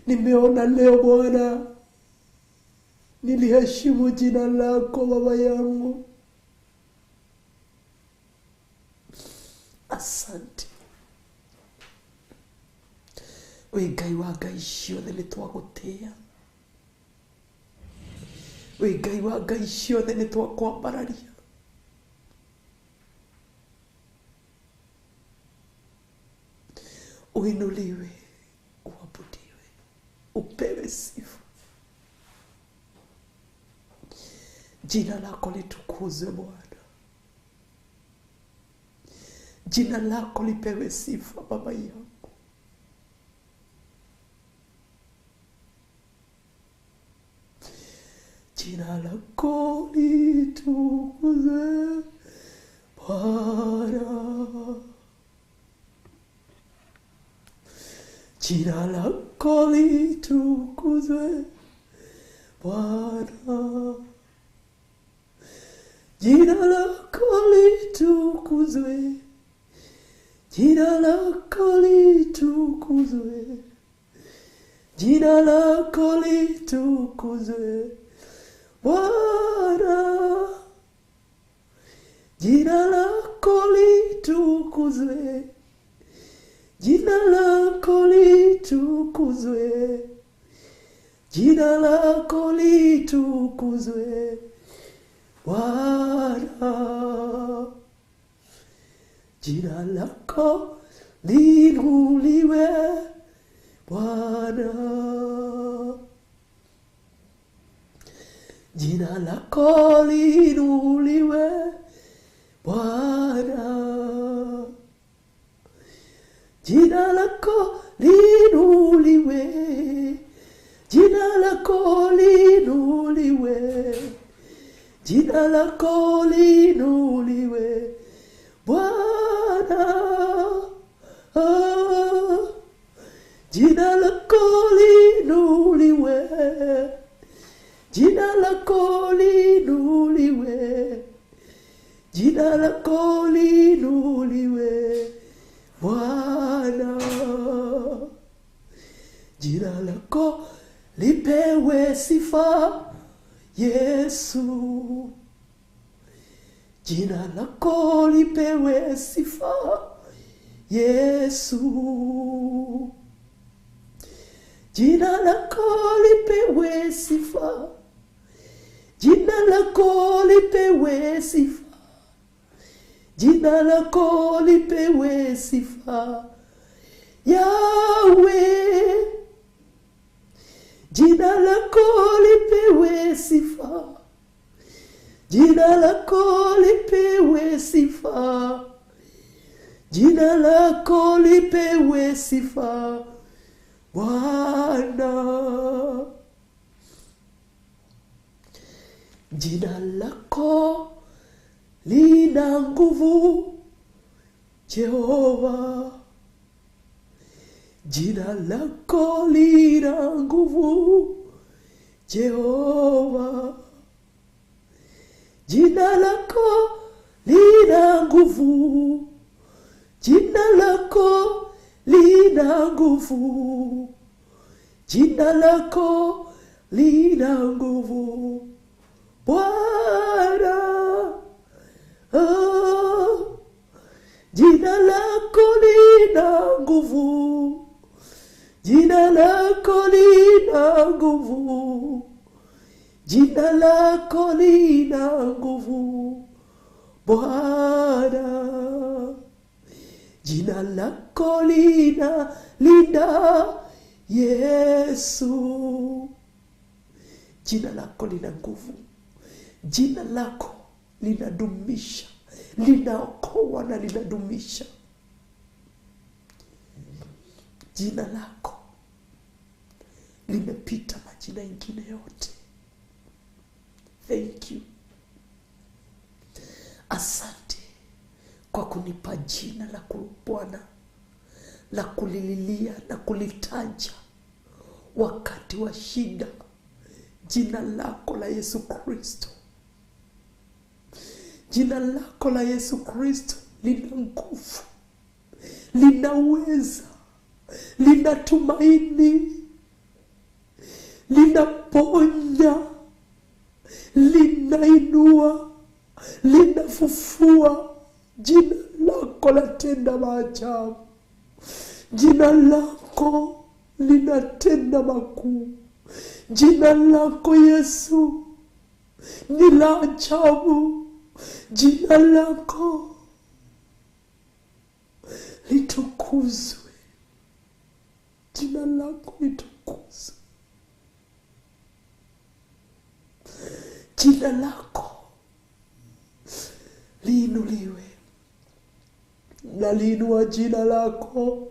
Nimeona leo Bwana niliheshimu jina lako Baba yangu. Asante. Wĩ Ngai wa ngai ciothe, nĩ twagũtĩĩa. Wĩ Ngai wa ngai ciothe, nĩ twakwambararia. Uinuliwe, uabudiwe, upewe sifa. Jina lako litukuzwe Bwana. Jina lako lipewe sifa Baba yangu. Jina lako litukuzwe Bwana. Jina lako litukuzwe Bwana. Jina lako litukuzwe, jina lako litukuzwe, jina lako litukuzwe Bwana. Jina lako litukuzwe, jina lako litukuzwe, jina lako litukuzwe Bwana. Jina lako liinuliwe Bwana. Jina lako liinuliwe Bwana. Jina lako liinuliwe, jina lako liinuliwe, jina lako liinuliwe Bwana. Ah, jina lako liinuliwe, jina lako liinuliwe, jina lako liinuliwe Bwana. Jina lako lipewe sifa Yesu. Jina lako lipewe sifa Yesu. Jina lako lipewe sifa, jina lako lipewe sifa, jina lako lipewe sifa Yahweh. Jina lako lipewe sifa, jina lako lipewe sifa, jina lako lipewe sifa Bwana. Jina lako lina nguvu, Jehova. Jina lako lina nguvu, Jehova. Jina lako lina nguvu, jina lako lina nguvu, jina lako lina nguvu, Bwana. Oh, jina lako lina nguvu, jina lako lina nguvu, jina lako lina nguvu, Bwana. Jina lako lina linda, Yesu. Jina lako lina nguvu, jina lako linadumisha, linaokoa na linadumisha. Jina lako limepita majina ingine yote. Thank you. Asante kwa kunipa jina la Bwana, la kulililia na kulitaja wakati wa shida. Jina lako la Yesu Kristo, jina lako la Yesu Kristo lina nguvu, linaweza, lina tumaini, linaponya, linainua, linafufua. Jina lako latenda maajabu, jina lako linatenda makuu. Jina lako Yesu ni la ajabu, jina lako litukuzwe, jina lako litukuzwe, jina lako liinuliwe. Naliinua jina lako,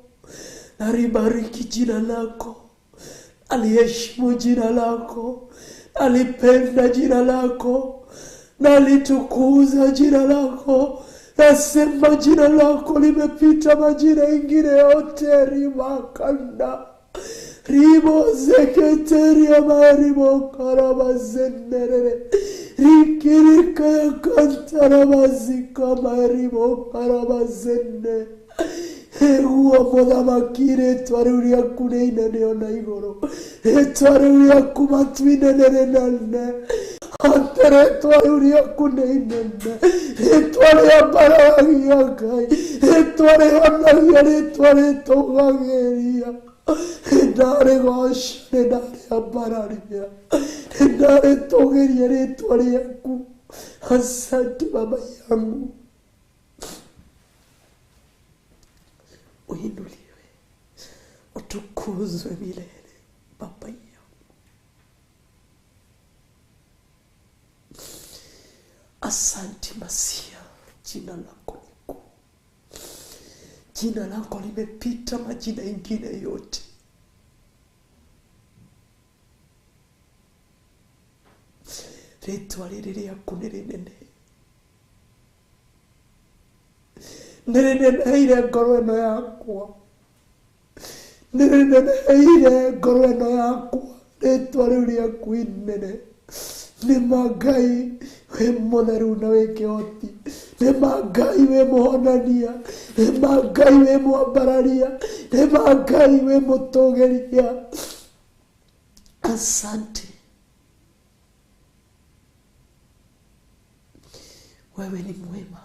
nalibariki jina lako, aliheshimu jina lako, alipenda jina lako, nalitukuza jina lako. Nasema jina lako limepita majina ingine yote. Rimakanda ribo zeketeria maribo karabazenderere rikirika kantarabazika maribo karabazende. Eguo mũthamaki, rĩtwa rĩu rĩaku nĩ inene ona igũrũ, rĩtwa rĩu rĩaku matu-inĩ nĩ rĩnene. Ate rĩtwa rĩu rĩaku nĩ inene, rĩtwa rĩambaragia Ngai, rĩtwa rĩhonagia, rĩtwa rĩtũgagĩria. Nĩndarĩgoca, nĩndarĩambararia, nĩndarĩtũgĩria rĩtwa rĩaku. Asante baba yangu. Uinuliwe, utukuzwe milele baba yangu. Asante Masia, jina lako ni kuu, jina lako limepita majina ingine yote. Rĩtwa rĩrĩ rĩaku nĩ rĩnene, nĩrĩneneheire ngoro ĩno yakwa, nĩrĩneneheire ngoro ĩno yakwa. Rĩtwa rĩu rĩaku inene. Nĩ ma Ngai wĩ mũtheru na wĩ kĩhoti, nĩ ma Ngai wĩ mũhonania, nĩ ma Ngai wĩ mwambararia, nĩ ma Ngai wĩ mũtũgĩria. Asante, wewe ni mwema.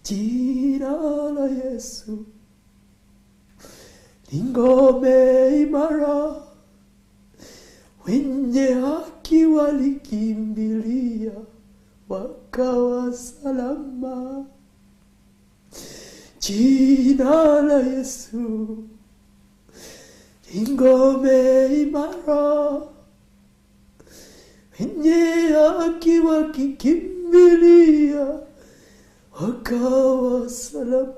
Jina la Yesu ni ngome imara, wenye haki walikimbilia wakawa salama. Jina la Yesu ni ngome imara, wenye haki wakikimbilia wakawa salama.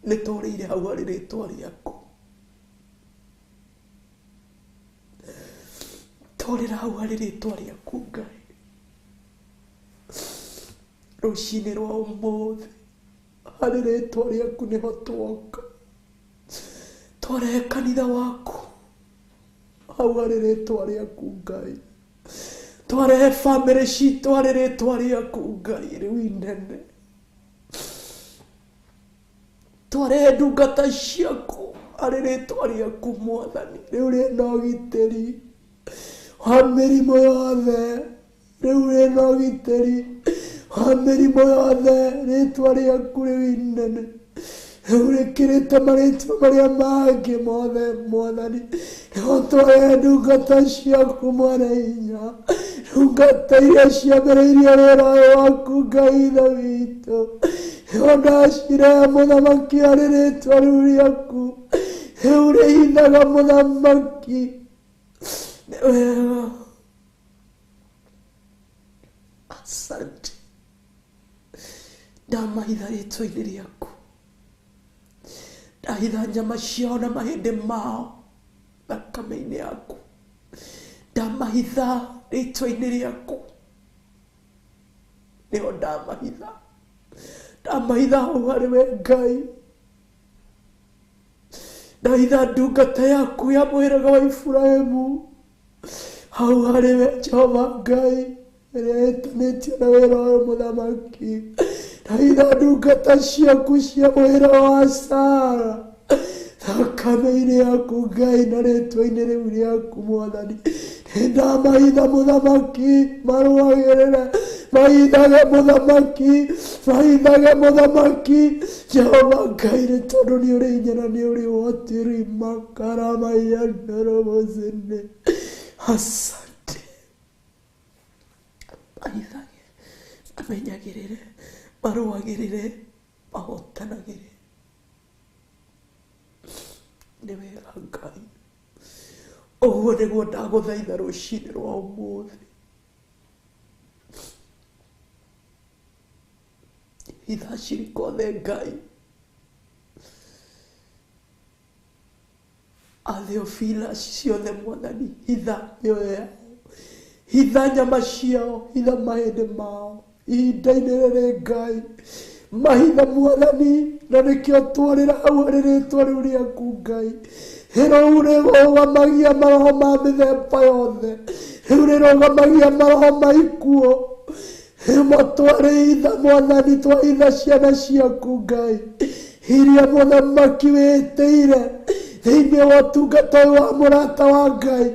Nĩ tũrĩire hau harĩ rĩtwa rĩaku. Tũrĩra hau harĩ rĩtwa rĩaku Ngai. Rũcinĩ rwa ũmũthĩ harĩ rĩtwa rĩaku nĩho twoka. Twarehe kanitha waku hau harĩ rĩtwa rĩaku Ngai. Twarehe bamĩrĩ citũ harĩ rĩtwa rĩaku Ngai rĩu inene. Twarehe ndungata ciaku harĩ rĩtwa rĩaku Mwathani rĩu rĩna ũgitĩri wa mĩrimũ yothe, rĩu rĩna ũgitĩri wa mĩrimũ yothe, rĩtwa rĩaku rĩu inene rĩu rĩkĩrĩte marĩtwa marĩa mangĩ mothe Mwathani. Nĩho twarehe ndungata ciaku mwene hinya, ndungata iria ciambĩrĩirie wĩra ũyũ waku Ngai Ithe witũ, nĩho ndacirehe mũthamaki harĩ rĩtwa rĩu rĩaku rĩu rĩhithaga mũthamaki. Nĩ wega, asante. Ndamahitha rĩtwa-inĩ rĩaku, ndahitha nyama ciao na mahĩndĩ mao thakame-inĩ yaku, ndamahitha rĩtwa-inĩ rĩaku, nĩho ndamahitha, ndamahitha hau harĩ we Ngai. Ndahitha ndungata yaku ya mũhĩrĩga wa Iburahĩmu hau harĩ we Jehova Ngai, ĩrĩa ĩtanĩtio na wĩra ũyũ mũthamaki. Ndahitha ndungata ciaku cia mũhĩrĩga wa Sara thakame-inĩ yaku Ngai na rĩtwa-inĩ rĩu rĩaku Mwathani. Nĩndamahitha mũthamaki, marũagĩrĩre, mahithage mũthamaki, mahithage mũthamaki Jehova Ngai, nĩ tondũ nĩ ũrĩ hinya na nĩ ũrĩ ũhoti. Rimakaramayandarobozene. Asante. Mahithage, mamenyagĩrĩre, marũagĩrĩre, mahotanagĩre. Nĩ wega Ngai. Ũguo nĩguo ndagũthaitha rũcinĩ rwa ũmũthĩ. Hitha acirika othe Ngai. Atheofilas ciothe Mwathani, hitha mĩoyo yao, hitha nyama ciao, hitha mahĩndĩ mao ihinda-inĩ rĩrĩ Ngai, mahitha Mwathani, na nĩkĩo twarĩra hau harĩ rĩtwa rĩu rĩaku Ngai. Rĩu rĩrũgamagia maroho ma mĩthemba yothe, rĩu rĩrũgamagia maroho ma ikuũ. Rĩmwe twarĩitha Mwathani, twahitha ciana ciaku Ngai iria mũthamaki wĩtĩire thĩinĩ wa ũtungata ũyũ wa mũrata wa Ngai.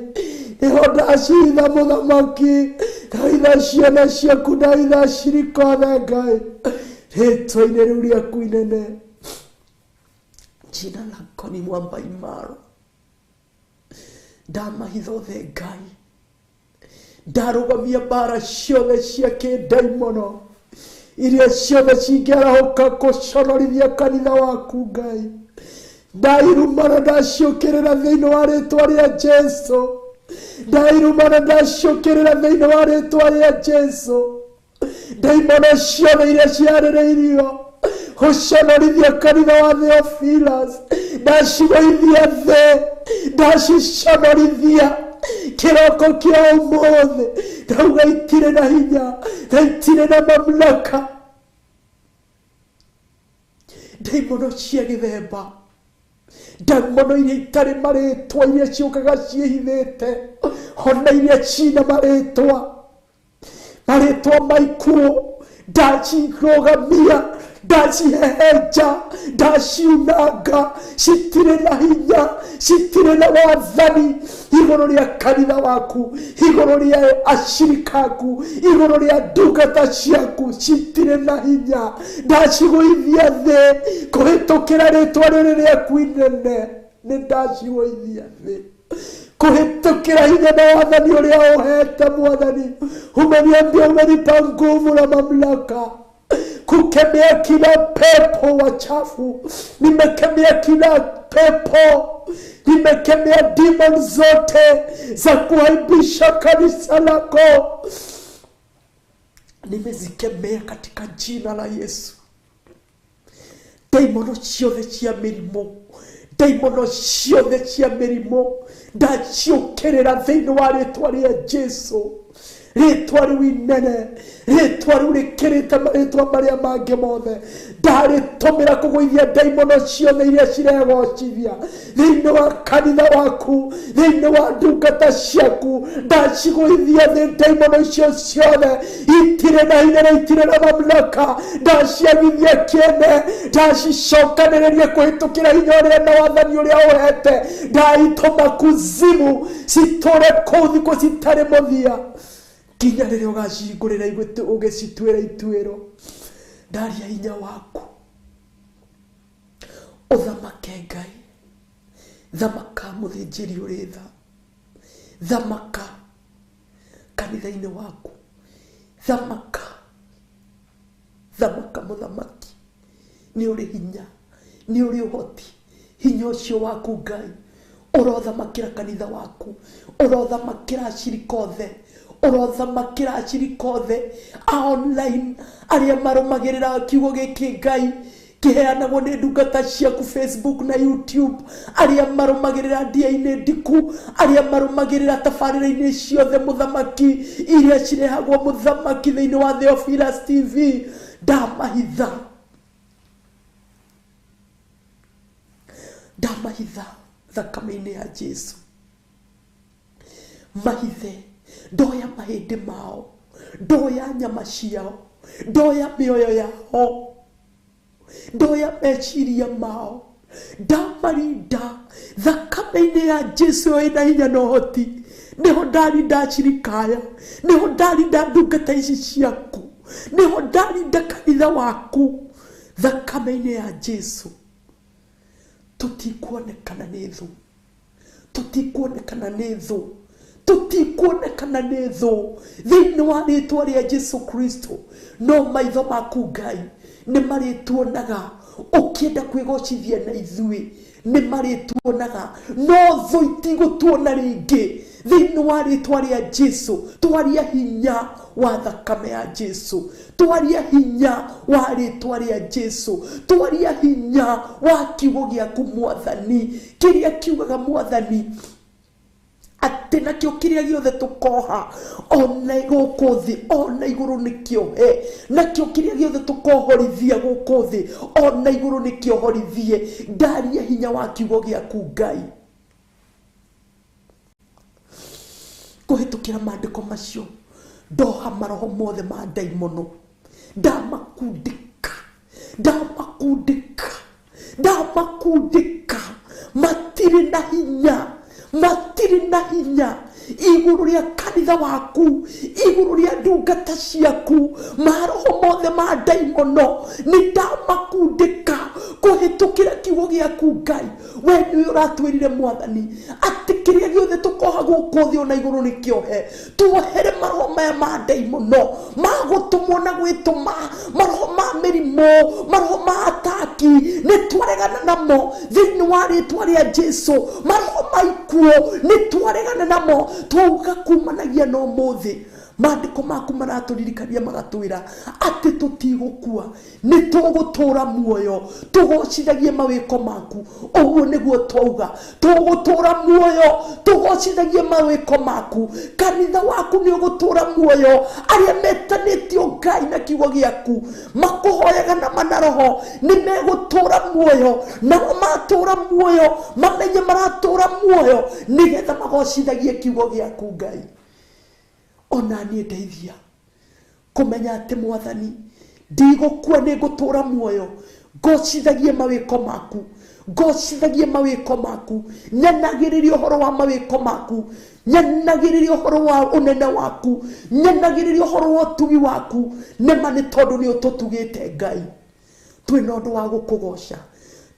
Nĩho ndacitha mũthamaki, ndahitha ciana ciaku, ndahitha acirika othe Ngai, rĩtwa-inĩ rĩu rĩaku inene. Jina lako ni mwamba imara. Ndamahitha othe Ngai, ndarũgamia mbara ciothe cia kĩndaimono iria ciothe cingĩarahũka kũconorithia kanitha waku Ngai. Ndairumana ndaciũkĩrĩra thĩinĩ wa rĩtwa rĩa Jesu. Ndairumana ndaciũkĩrĩra thĩinĩ wa rĩtwa rĩa Jesu. Ndaimono ciothe iria ciarĩrĩirio gũconorithia kanitha wa Theophilus, ndacigũithia thĩ, ndaciconorithia kĩroko kĩa ũmũthĩ. Ndauga itirĩ na hinya na itirĩ na mamlaka. Ndaimono cia gĩthemba, ndaimono iria itarĩ marĩtwa, iria ciũkaga ciĩhithĩte, ona iria cina marĩtwa, marĩtwa maikuũ, ndacirũgamia, ndacihehenja, ndaciunanga. Citirĩ na hinya, citirĩ na wathani igũrũ rĩa kanitha waku, igũrũ rĩa acirika aku, igũrũ rĩa ndungata ciaku. Citirĩ na hinya, ndacigũithia thĩ kũhĩtũkĩra rĩtwa rĩrĩ rĩaku inene. Nĩ ndacigũithia thĩ kũhĩtũkĩra hinya na wathani ũrĩa ũhete Mwathani. Umeniambia umenipa nguvu na mamlaka kukemea kila pepo wachafu. Nimekemea kila pepo, nimekemea demon zote za kuaibisha kanisa lako, nimezikemea katika jina la Yesu. Ndaimono ciothe cia mĩrimũ, ndaimono ciothe cia mĩrimũ ndaciũkĩrĩra thĩinĩ wa rĩtwa rĩa Jesu. Rĩtwa rĩu inene, rĩtwa rĩu rĩkĩrĩte marĩtwa marĩa mangĩ mothe, ndarĩtũmĩra kũgũithia ndaimono ciothe iria ciregocithia thĩinĩ wa kanitha waku, thĩinĩ wa ndungata ciaku. Ndacigũithia thĩ ndaimono icio ciothe, itirĩ na hinya na itirĩ na mamlaka. Ndaciagithia kĩene, ndacicokanĩrĩria kũhĩtũkĩra hinya ũrĩa na wathani ũrĩa ũhete. Ndaitũma kuzimu citũre kũu thikũ citarĩ mũthia nginya rĩrĩa ũgacihingũrĩra ũgĩcituĩra ituĩro. Ndaria hinya waku ũthamake Ngai, thamaka mũthĩnjĩri ũrĩ tha, thamaka kanitha-inĩ waku, thamaka, thamaka mũthamaki. Nĩ ũrĩ hinya, nĩ ũrĩ ũhoti. Hinya ũcio waku Ngai ũrothamakĩra kanitha waku, ũrothamakĩra acirika othe, ũrothamakĩra acirika othe a online arĩa marũmagĩrĩra kiugo gĩkĩ Ngai kĩheanagwo nĩ ndungata ciaku Facebook na YouTube, arĩa marũmagĩrĩra ndia-inĩ ndiku, arĩa marũmagĩrĩra tabarĩra-inĩ ciothe mũthamaki iria cirehagwo mũthamaki thĩinĩ wa Theophilus TV. Ndamahitha, ndamahitha thakame-inĩ ya Jesu. Mahithe, ndoya mahĩndĩ mao, ndoya nyama ciao, ndoya mĩoyo yao, ndoya meciria mao, ndamarinda thakame-inĩ ya Jesu ĩna hinya na ũhoti. Nĩho ndarinda acirikaya, nĩho ndarinda ndungata ici ciaku, nĩho ndarinda kanitha waku thakame-inĩ ya Jesu. Tũtikuonekana nĩ thũ, tũtikuonekana nĩ thũ, tũtikuonekana nĩ thũ thĩinĩ wa rĩtwa rĩa Jesu Kristo. No maitho maku Ngai nĩ marĩtuonaga ũkĩenda kwĩgocithia na ithuĩ, nĩ marĩtuonaga, no thũ itigũtuona rĩngĩ thĩinĩ wa rĩtwa rĩa Jesu. Twaria hinya wa thakame ya Jesu, twaria hinya wa rĩtwa rĩa Jesu, twaria hinya wa kiugo gĩaku mwathani, kĩrĩa kiugaga mwathani atĩ nakĩo kĩrĩa gĩothe tũkoha ona gũkũ thĩ ona igũrũ nĩ kĩohe, nakĩo kĩrĩa gĩothe tũkohorithia gũkũ thĩ ona igũrũ nĩ kĩohorithie. Ndaria hinya wa kiugo gĩaku Ngai kũhĩtũkĩra maandĩko macio. Ndoha maroho mothe ma ndaimono, ndamakundĩka, ndamakundĩka, ndamakundĩka. Matirĩ na hinya, matirĩ na hinya igũrũ rĩa kanitha waku, igũrũ rĩa ndungata ciaku. Maroho mothe ma ndaimono nĩ ndamakundĩka kũhĩtũkĩra kiugo gĩaku Ngai. We nĩwe ũratwĩrire mwathani atĩ kĩrĩa gĩothe tũkoha gũkũ thĩ ona igũrũ nĩ kĩohe. Tuohere maroho maya ma ndaimono ma gũtũmwo na gwĩtũma, maroho ma mĩrimũ, maroho ma ataki, nĩ twaregana namo thĩinĩ wa rĩtwa rĩa Jesu. Maroho ma ikuũ nĩ twaregana namo, twauga kumanagia na ũmũthĩ. Maandĩko maku maratũririkania magatwĩra atĩ tũtigũkua, nĩ tũgũtũra muoyo tũgocithagie mawĩko maku. Ũguo nĩguo twauga, tũgũtũra muoyo tũgocithagie mawĩko maku. Kanitha waku nĩ ũgũtũra muoyo, arĩa metanĩtio Ngai na kiugo gĩaku makũhoyaga na mana roho nĩ megũtũra muoyo, nao matũra muoyo mamenye maratũra muoyo nĩgetha magocithagie kiugo gĩaku Ngai. Ona niĩ ndeithia kũmenya atĩ mwathani ndigũkua, nĩ ngũtũra muoyo ngocithagie mawĩko maku, ngocithagie mawĩko maku, nyanagĩrĩria ũhoro wa mawĩko maku, nyanagĩrĩria ũhoro wa ũnene waku, nyanagĩrĩria ũhoro wa ũtugi waku. Nĩma nĩ tondũ nĩ ũtũtugĩte Ngai. Twĩna ũndũ wa gũkũgoca,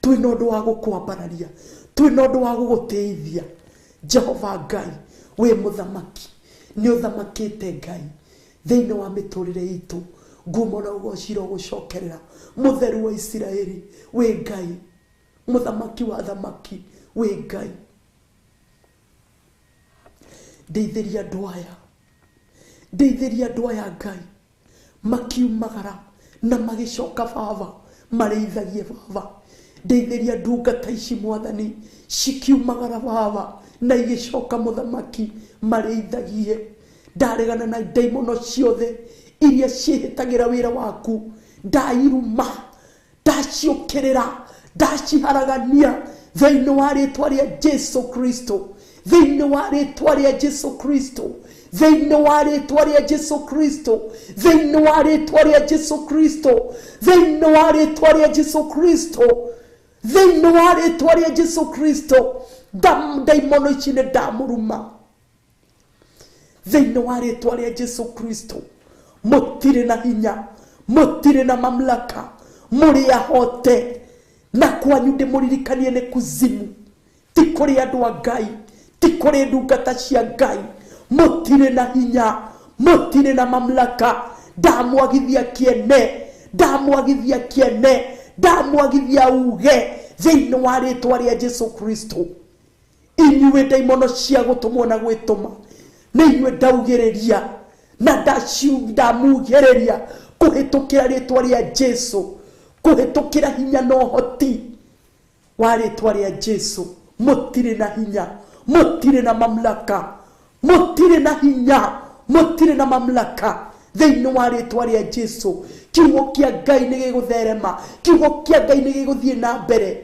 twĩna ũndũ wa gũkwambararia, twĩna ũndũ wa gũgũtĩithia. Jehova Ngai wĩ mũthamaki, nĩ ũthamakĩte Ngai thĩinĩ wa mĩtũrĩre itũ. Ngumo na ũgociro gũcokerera mũtheru wa Isiraeli. Wĩ Ngai mũthamaki wa thamaki, wĩ Ngai. Ndeithĩria andũ aya, ndeithĩria andũ aya Ngai, makiumagara na magĩcoka baba, Marĩithagie Baba. Ndeithĩria ndungata ici Mwathani, cikiumagara Baba na igĩcoka Mũthamaki, marĩithagie. Ndaregana na ndaimono ciothe iria ciĩhĩtagĩra wĩra waku, ndairuma, ndaciũkĩrĩra, ndaciharagania thĩinĩ wa rĩtwa rĩa Jesu Kristo, thĩinĩ wa rĩtwa rĩa Jesu Kristo, thĩinĩ wa rĩtwa rĩa Jesu Kristo, thĩinĩ wa rĩtwa rĩa Jesu Kristo, thĩinĩ wa rĩtwa rĩa Jesu Kristo, thĩinĩ wa rĩtwa rĩa Jesu Kristo. Ndaimono ici nĩ ndamũruma thĩinĩ wa rĩtwa rĩa Jesu Kristo. Mũtirĩ na hinya, mũtirĩ na mamlaka, mũrĩ ahote. Na kwanyu ndĩmũririkanie nĩ kuzimu, ti kũrĩ andũ a Ngai, ti kũrĩ ndungata cia Ngai. Mũtirĩ na hinya, mũtirĩ na mamlaka. Ndamwagithia kĩene, ndamwagithia kĩene, ndamwagithia uge thĩinĩ wa rĩtwa rĩa Jesu Kristo. Inyuĩ ndaimono cia gũtũmwo na gwĩtũma, nĩ inyuĩ ndaugĩrĩria na ndamugĩrĩria kũhĩtũkĩra rĩtwa rĩa Jesu, kũhĩtũkĩra hinya na ũhoti wa rĩtwa rĩa Jesu. Mũtirĩ na hinya, mũtirĩ na mamlaka, mũtirĩ na hinya, mũtirĩ na mamlaka thĩinĩ wa rĩtwa rĩa Jesu. Kiugo kĩa Ngai nĩ gĩgũtherema, kiugo kĩa Ngai nĩ gĩgũthiĩ na mbere.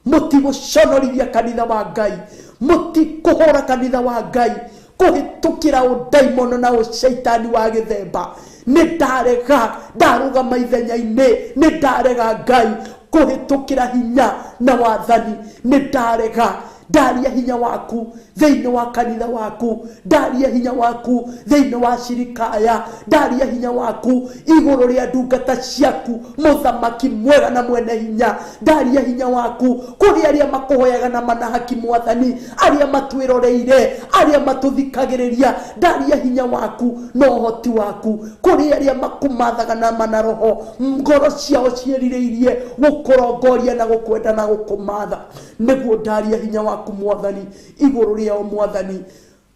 Mũtigũconorithia kanitha wa Ngai, mũtikũhũra kanitha wa Ngai kũhĩtũkĩra ũndaimono na ũcaitani wa gĩthemba. Nĩ ndarega, ndarũgama ithenya-inĩ, nĩ ndarega Ngai kũhĩtũkĩra hinya na wathani. Nĩ ndarega, ndaria hinya waku thĩinĩ wa kanitha waku, ndaria hinya waku thĩinĩ wa cirikaya, ndaria hinya waku igũrũ rĩa ndungata ciaku, mũthamaki mwega na mwene hinya. Ndaria hinya waku kũrĩ arĩa makũhoyaga na mana haki Mwathani, arĩa matwĩroreire, arĩa matũthikagĩrĩria. Ndaria hinya waku na ũhoti waku kũrĩ arĩa makũmathaga na mana roho, ngoro ciao ciĩrirĩirie gũkũrongoria na gũkwenda na gũkũmatha. Nĩguo ndaria hinya waku Mwathani igũrũ rĩao Mwathani,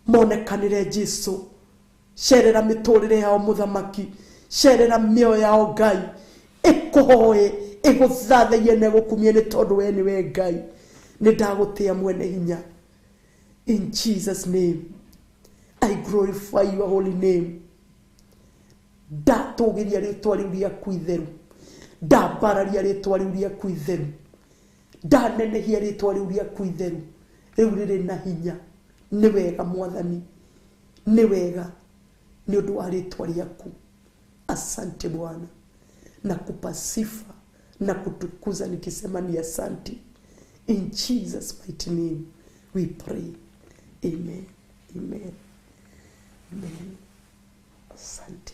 monekanĩre Jesu. Cerera mĩtũrĩre yao Mũthamaki, cerera mĩoyo yao Ngai, ĩkũhoe, ĩgũthathaiye na ĩgũkumie, nĩ tondũ we nĩwe Ngai. Nĩ ndagũtĩa mwene hinya. In Jesus name I glorify your holy name. Ndatũgĩria rĩtwa rĩu rĩaku itheru, ndambararia rĩtwa rĩu rĩaku itheru, ndanenehia rĩtwa rĩu rĩaku itheru, rĩu rĩrĩ na hinya. Nĩ wega Mwathani, nĩ wega nĩ ũndũ wa rĩtwa rĩaku. Asante Bwana, nakupa sifa na kutukuza nikisema ni asante. In Jesus mighty name we pray. Amen. Amen. Amen. Asante.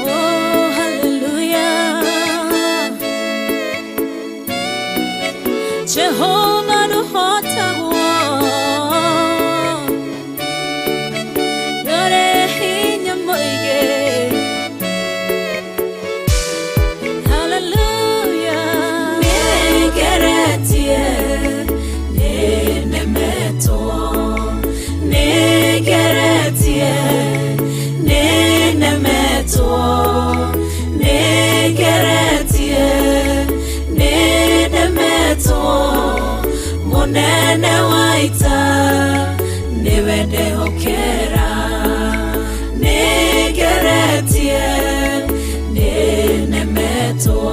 Oh, hallelujah. Jehovah nuhotagwo, nore hinya mũingĩ. Hallelujah. Nĩngeretie, nĩnemetwo, nĩngeretie, nĩnemetwo, nĩngeretie, nĩnemetwo. Mũnene wa ita nĩwe ndehokera. Nĩngeretie, nĩnemetwo,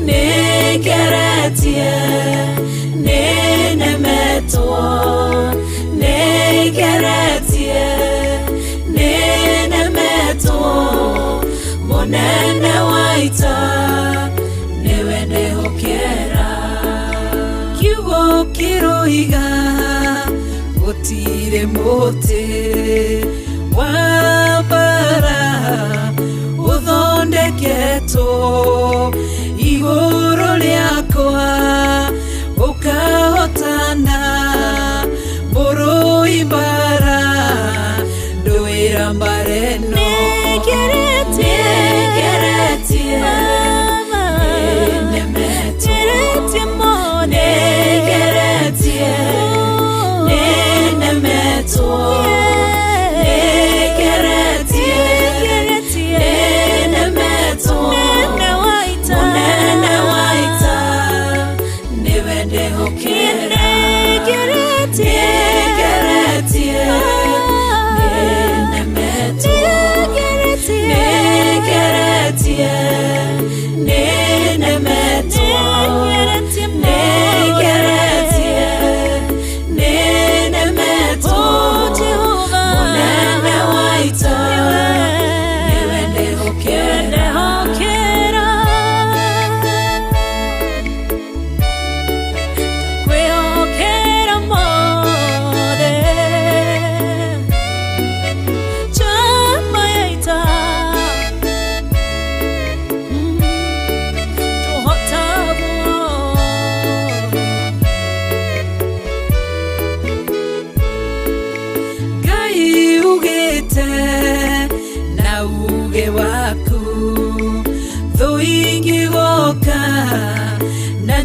nĩngeretie, nĩnemetwo, nĩngeretie, nĩnemetwo. Mũnene wa ita nĩwe ndehokera. Kiugo kĩroiga gũtirĩ mũtĩ wa mbara ũthondeketwo igũrũ rĩakwa ũkahotana. Mũrũi mbara ndũĩra mbara ĩno. Nĩngeretie, nĩnemetwo, nĩngeretie, nĩnemetwo,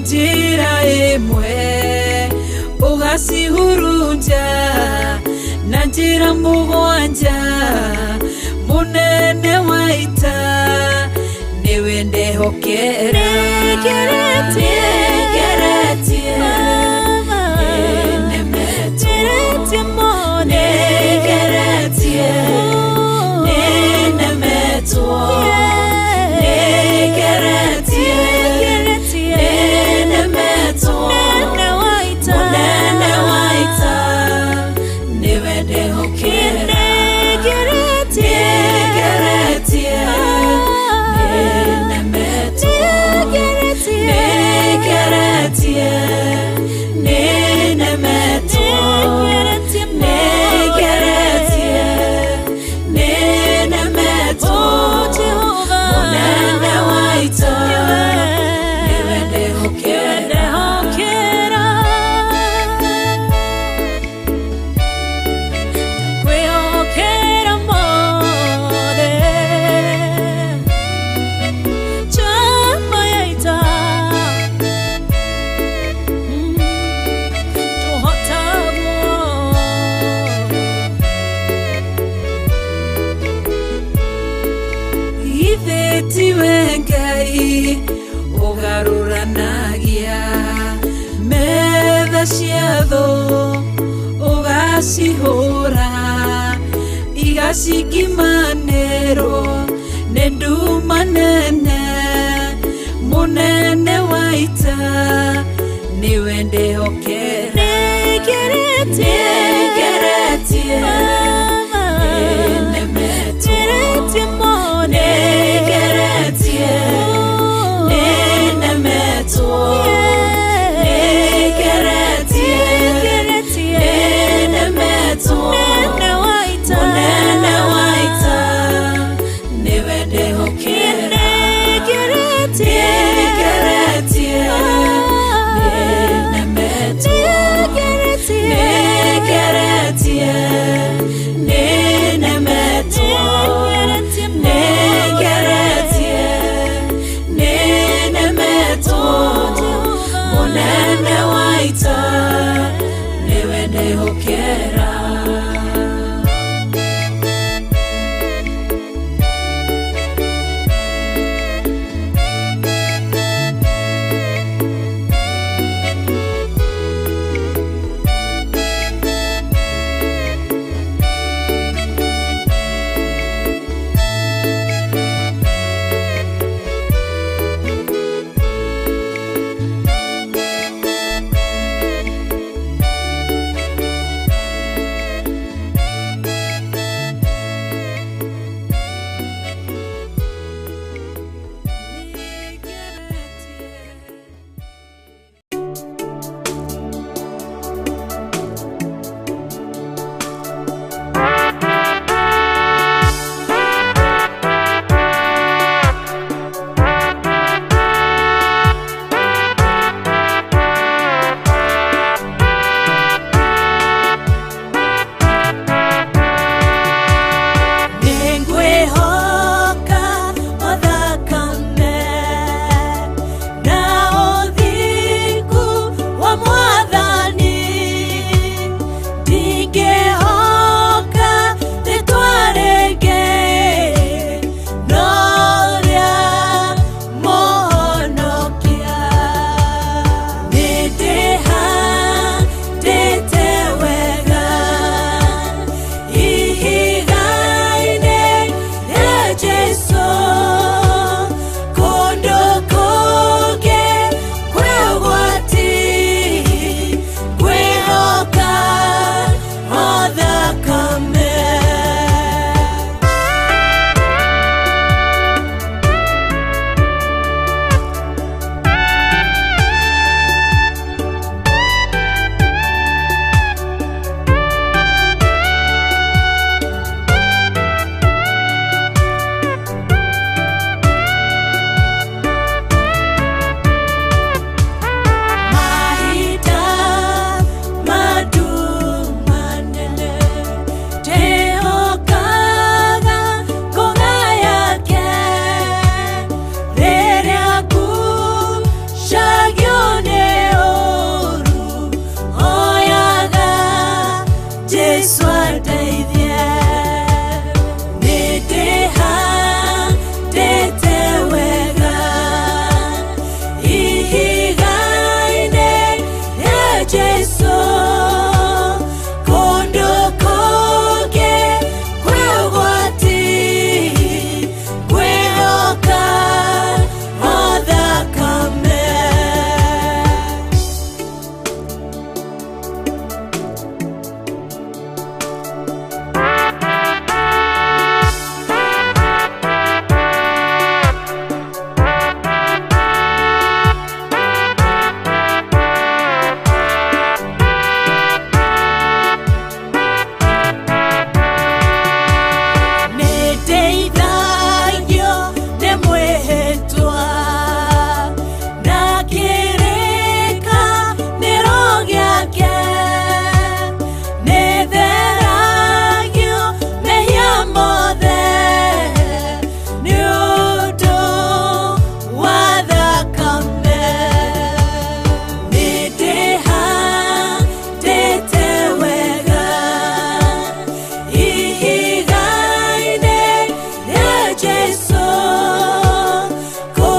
Njĩra ĩmwe ũgacihurunja na njĩra mũgwanja mũnene wa ita nĩwe ndehokera nĩngeretie nĩnemetwo nĩngeretie nĩnemetwo nĩngeretie nĩnemetwo mũnene wa ita nĩwe ndehokera nĩngeretie nĩnemetwo nĩngeretie nĩnemetwo nĩngeretie nĩnemetwo mũnene wa ita nĩwe ndehokera. Kwĩhokera mothe njamba ya ita tũhotagwo Ithe tiwe Ngai ũgarũranagia metha cia thũ ũgacihũra igacingimanĩrwo nĩ nduma nene mũnene wa ita nĩwe ndehokera nĩngeretie nĩnemetwo nĩngeretie nĩnemetwo nĩngeretie nĩnemetwo mũnene wa ita nĩwe ndehokera nĩngeretie nĩnemetwo nĩngeretie nĩnemetwo nĩngeretie nĩnemetwo mũnene wa ita nĩwe ndehokera. rĩtwa na kĩrĩkanĩro gĩake nĩtheragio mehia mothe nĩ ũndũ wa thakame. Nĩndĩhandĩte wega ihiga-inĩ rĩa Jesũ. Kũu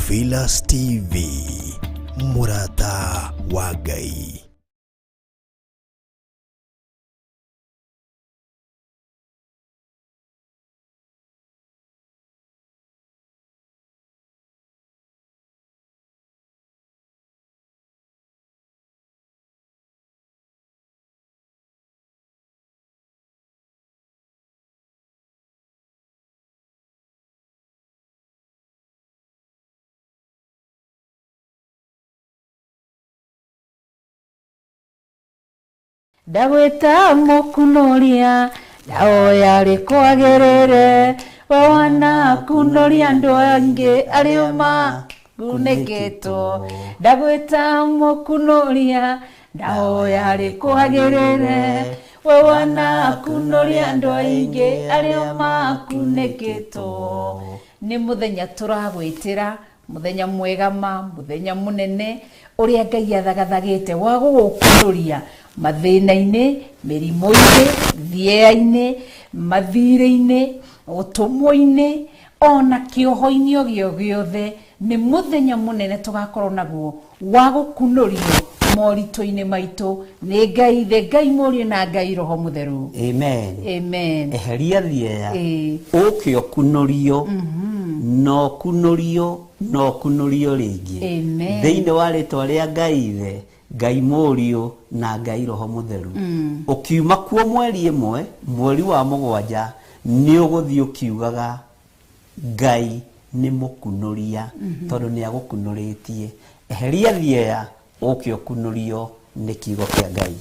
Theophilus TV, mũrata wa Ngai. Ndagwĩta mũkunoria ndahoya rĩkwagĩrĩre we wanakunoria andũ angĩ arĩa makunĩkĩtwo. Ndagwĩta mũkunoria ndahoya rĩkwagĩrĩre we wanakunoria andũ aingĩ arĩa makunĩkĩtwo. Nĩ mũthenya tũragwĩtĩra, mũthenya mwega ma, mũthenya mũnene ũrĩa Ngai athagathagĩte wa gũgũkunũria mathĩna-inĩ, mĩrimũ-inĩ, thieya-inĩ, mathirĩ-inĩ, ũtũmwo-inĩ, ona kĩoho-inĩ o gĩo gĩothe. Nĩ mũthenya mũnene tũgakorwo naguo wa gũkunũrio moritũ-inĩ maitũ nĩ Ngai Ithe, Ngai Mũriũ na Ngai Roho Mũtheru. Amen. Amen. Eheria thieya, Ĩĩ. ũke ũkunũrio, na ũkunũrio, na ũkunũrio rĩngĩ. Amen. Thĩinĩ wa rĩtwa rĩa Ngai Ithe, Ngai Mũriũ na Ngai Roho Mũtheru. Ũkiuma kuo mweri ĩmwe, mweri wa mũgwanja, nĩ ũgũthiĩ ũkiugaga Ngai nĩ mũkunũria, tondũ nĩ agũkunũrĩtie. Eheria thieya, ũke ũkunũrio nĩ kiugo kĩa Ngai.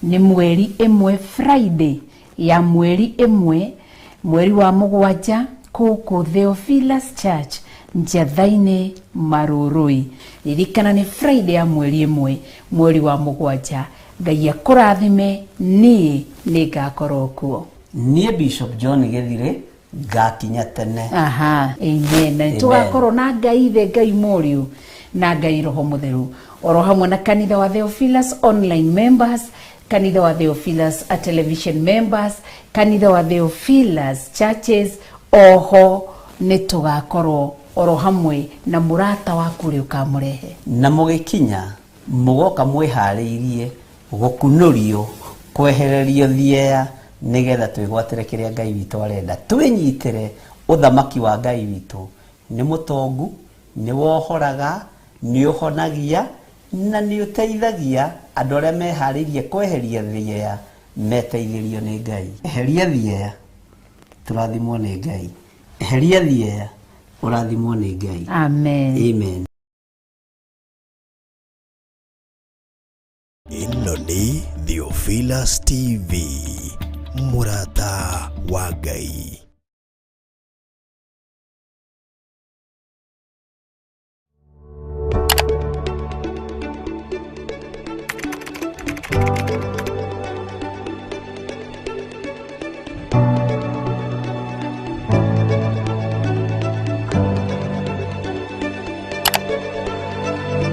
Nĩ mweri ĩmwe, Friday ya mweri ĩmwe, mweri wa mũgwanja, kũkũ Theophilus Church Njatha-inĩ Marũrũi. Ririkana nĩ Friday ya mweri ĩmwe, mweri wa mũgwanja. Ngai akũrathime, niĩ nĩ ngakorwo kuo. Niĩ Bishop John Gĩthirĩ ngakinya tene. Aha, amen. Na Amen. tũgakorwo na Ngai Ithe, Ngai Mũriũ na Ngai Roho Mũtheru, oro hamwe na kanitha wa Theophilus online members, kanitha wa Theophilus a television members, kanitha wa Theophilus churches. Oho nĩ tũgakorwo oro hamwe na mũrata waku ũrĩa ũkamũrehe. Na mũgĩkinya mũgoka mwĩharĩirie gũkunũrio, kwehererio thieya, nĩgetha twĩgwatĩre kĩrĩa Ngai witũ arenda. Twĩnyitĩre ũthamaki wa Ngai witũ. Nĩ mũtongu, nĩ wohoraga, nĩ ũhonagia, na nĩ ũteithagia andũ arĩa meharĩirie kweheria thieya, meteithĩrio nĩ Ngai. Eheria thieya, tũrathimwo nĩ Ngai. Eheria thieya, ũrathimwo nĩ Ngai. Amen. Amen. Ĩno nĩ Theophilus TV, mũrata wa Ngai.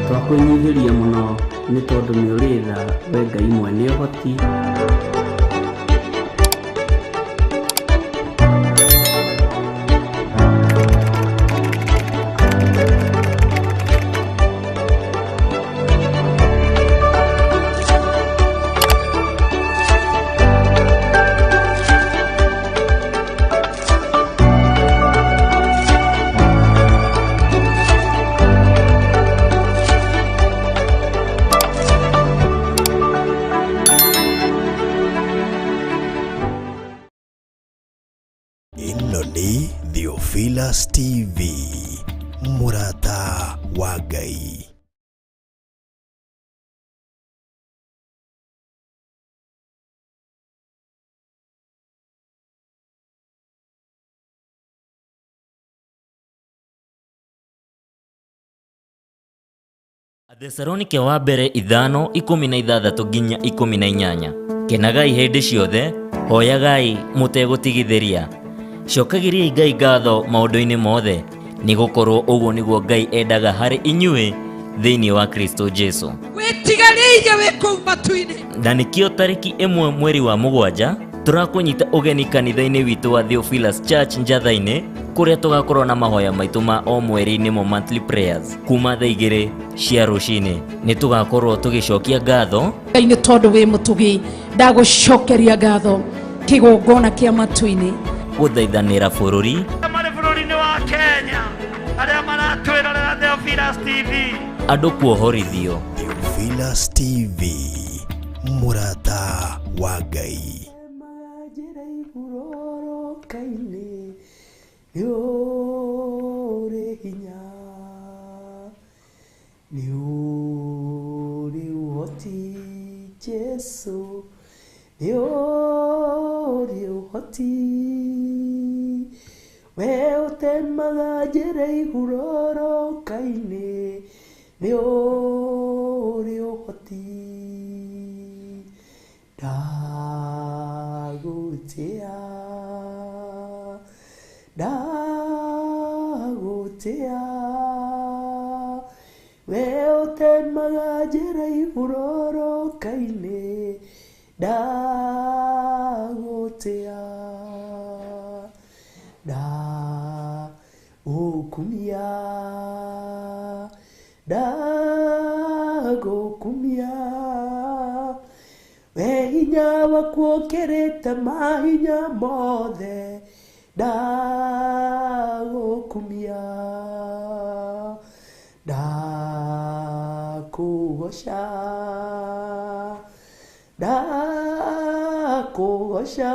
Twakwĩnyihĩria mũno nĩ tondũ nĩ ũrĩ tha, we Ngai mwene ũhoti. Ĩno nĩ Theophilus TV, mũrata wa Ngai. Athesalonike wa mbere 5:16 nginya 18. Kenagai hĩndĩ ciothe, hoyagai mũtegũtigithĩria. Cokagĩriai Ngai ngatho maũndũ-inĩ mothe, nĩgũkorwo ũguo nĩguo Ngai endaga harĩ inyuĩ thĩinĩ wa Kristo Jesu. Wĩtigarĩire wĩ kũu matu-inĩ. Na nĩkĩo tarĩki 1 mweri wa mũgwanja tũrakũnyita ũgeni kanitha-inĩ witũ wa Theophilus Church Njatha-inĩ, Kũrĩa tũgakorwo na mahoya maitũ ma o mweri nĩmo monthly prayers kuma thaa 2 cia rũcinĩ. Nĩ tũgakorwo tũgĩcokia ngatho Ngai nĩ tondũ wĩ mũtugi, ndagũcokeria ngatho kĩgongona kĩa matu-inĩ. Gũthaithanĩra bũrũri, marĩ bũrũri-inĩ wa Kenya arĩa maratwĩrorera Theophilus TV. Andũ kuohorithio. Theophilus TV, mũrata wa Ngai. Njĩra igurũrũka-inĩ nĩ ũrĩ hinya, nĩ ũrĩ ũhoti Jesũ, nĩ ũrĩ ũhoti. We ũtemaga njĩra igurũrũka-inĩ nĩ ũrĩ ũhoti. Ndagũtĩa, ndagũtĩa, we ũtemaga njĩra igurũrũka-inĩ, ndagũtĩa, ndagũkumia, ndagũkumia, we hinya waku ũkĩrĩte mahinya mothe, ndagũkumia, ndakũgoca, ndakũgoca,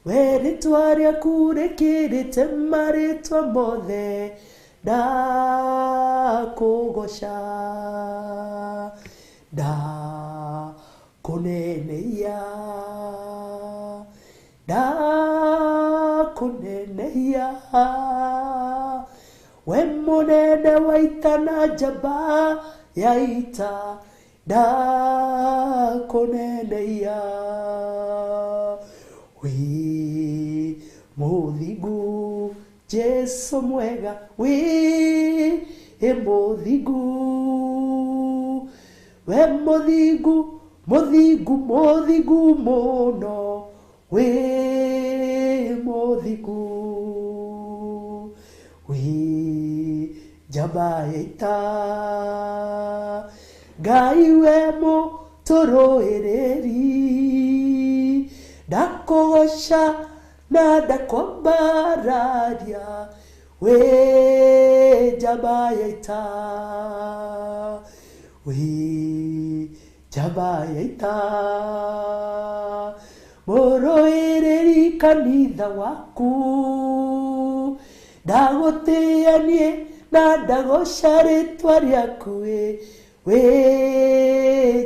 we rĩtwa rĩaku rĩkĩrĩte marĩtwa mothe, ndakũgoca, ndakũnenehia, ndakũnenehia, we mũnene wa ita na njamba ya ita, ndakũnenehia. Wĩ mũthingu Jesũ mwega, wĩ mũthingu, we mũthingu, mũthingu, mũthingu mũno, wĩ mũthingu, wĩ njamba ya ita, Ngai we mũtũrũĩrĩri, ndakũgoca na ndakwambararia, wĩ njamba ya ita, wĩ njamba ya ita, mũrũĩrĩri kanitha waku, ndagũtĩĩa niĩ na ndagoca rĩtwa rĩaku, wĩ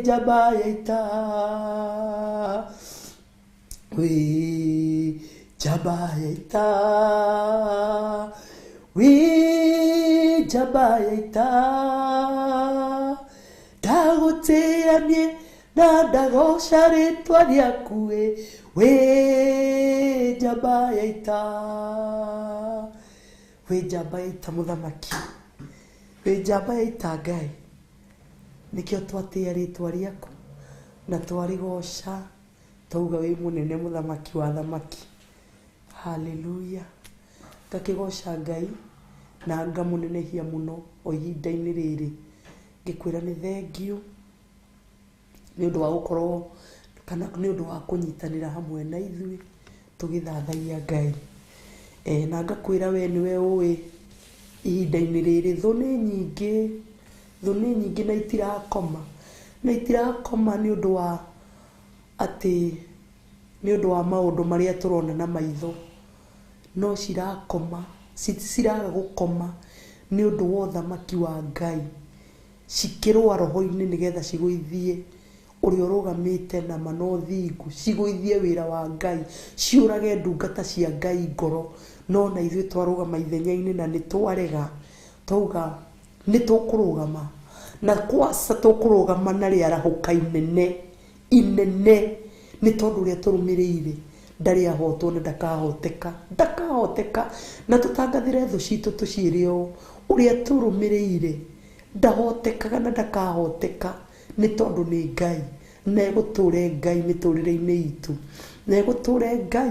njamba ya ita, wĩ njamba ya ita, wĩ njamba ya ita, ndagũtĩĩa niĩ na ndagoca rĩtwa rĩaku, wĩ njamba ya ita, wĩ njamba ya ita mũthamaki, wĩ njamba ya ita Ngai, nĩkĩo twatĩĩa rĩtwa rĩaku na twarĩgoca, twauga wĩ mũnene mũthamaki wa thamaki. Haleluya. Ngakĩgoca Ngai na ngamũnenehia mũno o ihinda-inĩ rĩrĩ, ngĩkwĩra nĩ thengiũ nĩ ũndũ wa gũkorwo kana nĩ ũndũ wa kũnyitanĩra hamwe na ithuĩ tũgĩthathaiya Ngai. Na ngakwĩra we nĩwe ũĩ ihinda-inĩ rĩrĩ thũ nĩ nyingĩ, thũ nĩ nyingĩ na itirakoma, na itirakoma nĩ ũndũ wa atĩ nĩ ũndũ wa maũndũ marĩa tũrona na maitho, no cirakoma, ciraga gũkoma nĩ ũndũ wa ũthamaki wa Ngai, cikĩrũa roho-inĩ nĩgetha cigũithie ũrĩa ũrũgamĩte na ma na ũthingu, cigũithie wĩra wa Ngai, ciũrage ndungata cia Ngai ngoro. No na ithuĩ twarũgama ithenya-inĩ na nĩ twarega, twauga nĩ tũkũrũgama na kwaca tũkũrũgama na rĩarahũka inene inene, nĩ tondũ ũrĩa tũrũmĩrĩire ndarĩ ahotwo na ndakahoteka, ndakahoteka. Na tũtangathĩre thũ citũ tũciĩre ũũ, ũrĩa tũrũmĩrĩire ndahotekaga na ndakahoteka, nĩ tondũ nĩ Ngai, na egũtũre Ngai mĩtũrĩre-inĩ itũ, na egũtũre Ngai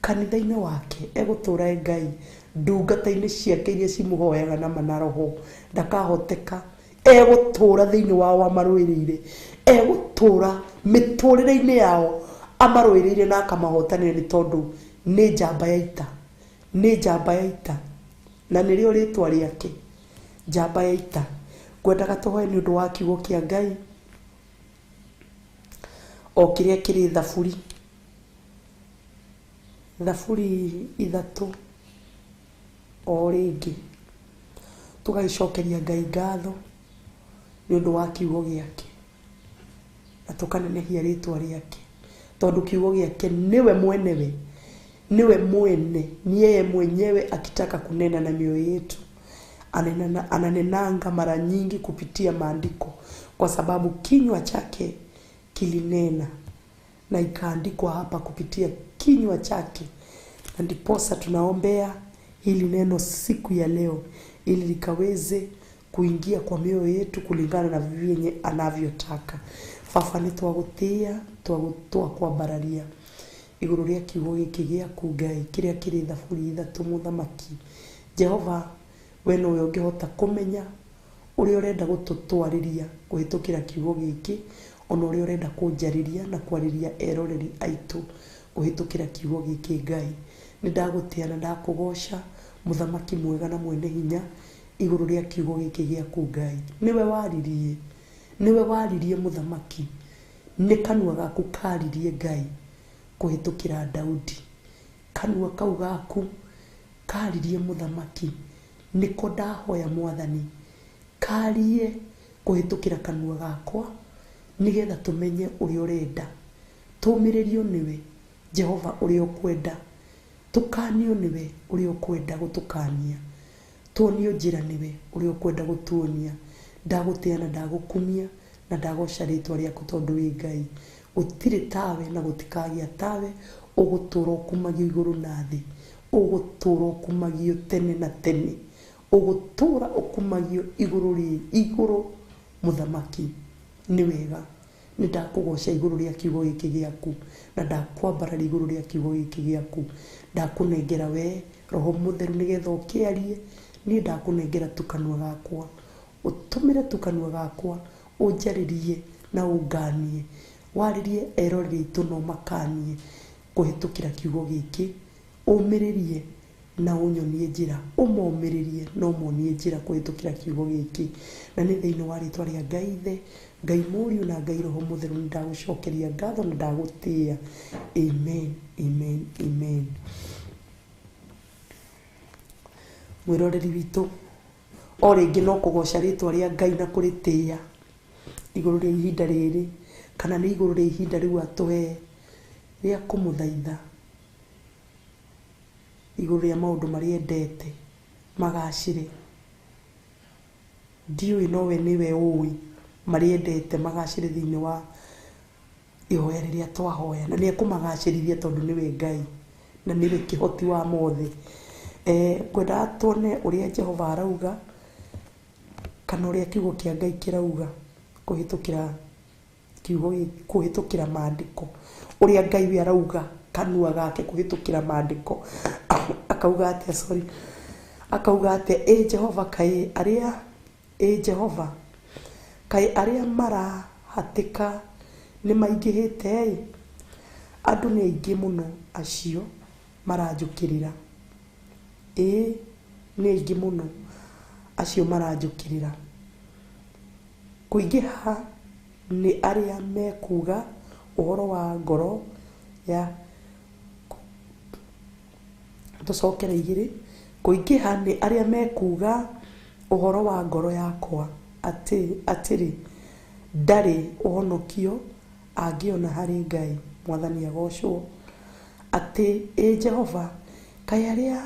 Kanitha-inĩ wake, egũtũũra e Ngai ndungata-inĩ ciake iria cimũhoyaga na ma na roho. Ndakahoteka, egũtũũra thĩinĩ wao amarũĩrĩire, egũtũũra mĩtũrĩre-inĩ yao amarũĩrĩire na akamahotanĩra, nĩ tondũ nĩ njamba ya ita, nĩ njamba ya ita, na nĩrĩo rĩtwa rĩake, njamba ya ita. Ngwendaga tũhoe nĩ ũndũ wa kiugo kĩa Ngai o kĩrĩa kĩrĩ Thaburi, Thaburi 3 o rĩngĩ, tũgagĩcokeria Ngai ngatho nĩ ũndũ wa kiugo gĩake na tũkanenehia rĩtwa rĩake, tondũ kiugo gĩake nĩwe mwenewe, niwe mwene, ni yeye mwenyewe akitaka kunena na mioyo yetu ananenanga mara nyingi kupitia maandiko, kwa sababu kinywa chake kilinena na ikaandikwa hapa kupitia kinywa chake. Na ndiposa tunaombea hili neno siku ya leo ili likaweze kuingia kwa mioyo yetu kulingana na vyenye anavyotaka. Baba, nĩ twagũtĩĩa, twakwambararia igũrũ rĩa kiugo gĩkĩ gĩaku Ngai, kĩrĩa kĩrĩ Thaburi 3. Mũthamaki Jehova, we nowe ũngĩhota kũmenya ũrĩa ũrenda gũtũtwarĩria kũhĩtũkĩra kiugo gĩkĩ, ona ũrĩa ũrenda kũnjarĩria na kwarĩria eroreri aitũ kũhĩtũkĩra kiugo gĩkĩ. Ngai, nĩ ndagũtĩa na ndakũgoca, mũthamaki mwega na mwene hinya, igũrũ rĩa kiugo gĩkĩ gĩaku Ngai. Nĩwe waririe, nĩwe waririe mũthamaki, nĩ kanua gaku karirie Ngai kũhĩtũkĩra Daudi. Kanua kau gaku karirie mũthamaki, nĩko ndahoya mwathani karie kũhĩtũkĩra kanua gakwa, nĩgetha tũmenye ũrĩa ũrenda, tũmĩrĩrio nĩwe Jehova ũrĩa ũkwenda, tũkanio nĩwe ũrĩa ũkwenda gũtũkania, tuonio njĩra nĩwe ũrĩa ũkwenda gũtuonia. Ndagũtĩa na ndagũkumia na ndagoca rĩtwa rĩaku, tondũ wĩ Ngai, gũtirĩ tawe na gũtikagĩa tawe. Ũgũtũũra ũkumagio igũrũ na thĩ, ũgũtũũra ũkumagio tene na tene, ũgũtũũra ũkumagio igũrũ rĩ igũrũ. Mũthamaki, nĩ wega, nĩ ndakũgoca igũrũ rĩa kiugo gĩkĩ gĩaku na ndakwambararia igũrũ rĩa kiugo gĩkĩ gĩaku. Ndakũnengera we Roho Mũtheru nĩgetha ũkĩarie. Niĩ ndakũnengera tu kanua gakwa, ũtũmĩre tu kanua gakwa, ũnjarĩrie na ũnganie, warĩrie eroreri aitũ na ũmakanie kũhĩtũkĩra kiugo gĩkĩ. Ũmĩrĩrie na ũnyonie njĩra, ũmomĩrĩrie na ũmonie njĩra kũhĩtũkĩra kiugo gĩkĩ. Na nĩ thĩinĩ wa rĩtwa rĩa Ngai Ithe, Ngai Mũriũ na Ngai Roho Mũtheru, nĩ ndagũcokeria ngatho na ndagũtĩĩa. Amen, amen, amen. Mwĩroreri witũ, o rĩngĩ no kũgoca rĩtwa rĩa Ngai na kũrĩtĩĩa igũrũ rĩa ihinda rĩrĩ, kana nĩ igũrũ rĩa ihinda rĩu atũhe rĩa kũmũthaitha igũrũ rĩa maũndũ marĩa endete magacĩre. Ndiũĩ, nowe nĩwe ũĩ marĩa endete magacĩre thĩinĩ wa ihoya rĩrĩa twahoya, na nĩ ekũmagacĩrithia tondũ nĩwe Ngai na nĩwe kĩhoti wa mothe. Ngwendaga tuone ũrĩa Jehova arauga, kana ũrĩa kiugo kĩa Ngai kĩrauga kũhĩtũkĩra kiugo, kũhĩtũkĩra maandĩko, ũrĩa Ngai we arauga kanua gake kũhĩtũkĩra maandĩko. Akauga atĩa? Sorry, akauga atĩa? Ĩ Jehova, kaĩ arĩa, ĩ Jehova, kaĩ arĩa marahatĩka nĩ maingĩhĩte ĩ, andũ nĩ aingĩ mũno acio maranjũkĩrĩra. Ĩ nĩ aingĩ mũno acio maranjũkĩrĩra. Kũingĩha nĩ arĩa mekuga ũhoro wa ngoro ya, tũcokere igĩrĩ. Kũingĩha nĩ arĩa mekuga ũhoro wa ngoro yakwa atĩ atĩrĩ, ndarĩ ũhonokio angĩona harĩ Ngai. Mwathani agocwo. Atĩ ĩ Jehova, kaĩ arĩa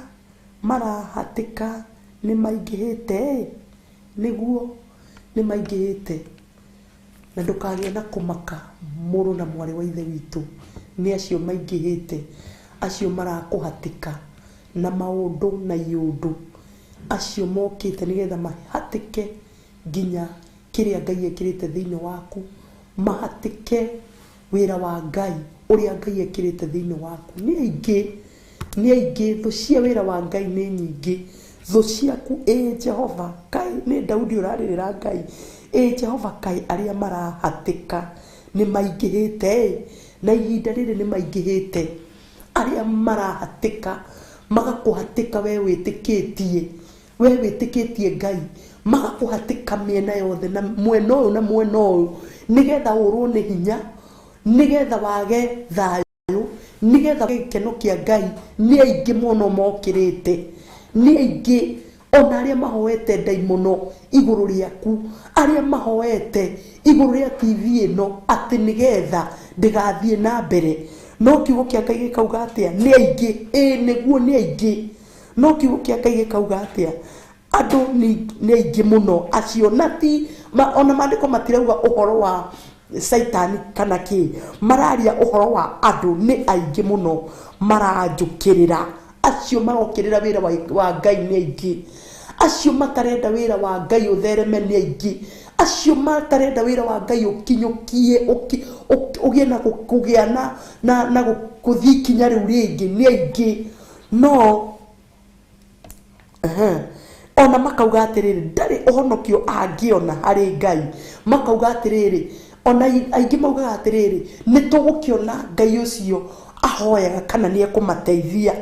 marahatĩka nĩ maingĩhĩte ĩ, nĩguo nĩ maingĩhĩte. Na ndũkagĩe na kũmaka, mũrũ na mwarĩ wa ithe witũ, nĩ acio maingĩhĩte, acio marakũhatĩka na maũndũ na iũndũ, acio mokĩte nĩgetha mahatĩke nginya kĩrĩa Ngai ekĩrĩte thĩinĩ waku, mahatĩke wĩra wa Ngai ũrĩa Ngai ekĩrĩte thĩinĩ waku. Nĩ aingĩ, Nĩ aingĩ, thũ cia wĩra wa Ngai nĩ nyingĩ. Thũ ciaku, ĩ Jehova, kaĩ nĩ Daudi ũrarĩrĩra Ngai. Ĩ Jehova, kaĩ arĩa marahatĩka nĩ maingĩhĩte ĩ, na ihinda rĩrĩ nĩ maingĩhĩte. Arĩa marahatĩka, magakũhatĩka we wĩtĩkĩtie, we wĩtĩkĩtie Ngai, magakũhatĩka mĩena yothe, na mwena ũyũ na mwena ũyũ, nĩgetha ũrwo nĩ hinya, nĩgetha wage thayũ, nĩgetha gĩkeno kĩa Ngai. Nĩ aingĩ mũno mokĩrĩte, nĩ aingĩ ona arĩa mahoete ndaimono igũrũ rĩaku, arĩa mahoete igũrũ rĩa TV ĩno atĩ nĩgetha ndĩgathiĩ na mbere. No kiugo kĩa Ngai gĩkauga atĩa? Nĩ aingĩ. Ĩ nĩguo, nĩ aingĩ. No kiugo kĩa Ngai gĩkauga atĩa? Andũ nĩ aingĩ mũno acio, na ti ona maandĩko matirauga ũhoro wa Saitani kana kĩ, mararia ũhoro wa andũ nĩ aingĩ mũno maranjũkĩrĩra. Acio marokĩrĩra wĩra wa Ngai nĩ aingĩ, acio matarenda wĩra wa Ngai ũthereme nĩ aingĩ, acio matarenda wĩra wa Ngai ũkinyũkie, ũgĩe na kũgĩa na gũthiĩ ikinya rĩu rĩngĩ nĩ aingĩ. No ona makauga atĩrĩrĩ, ndarĩ ũhonokio angĩona harĩ Ngai. Makauga atĩrĩrĩ, ona aingĩ maugaga atĩrĩrĩ, nĩ tũgũkĩona Ngai ũcio ahoyaga kana nĩ ekũmateithia.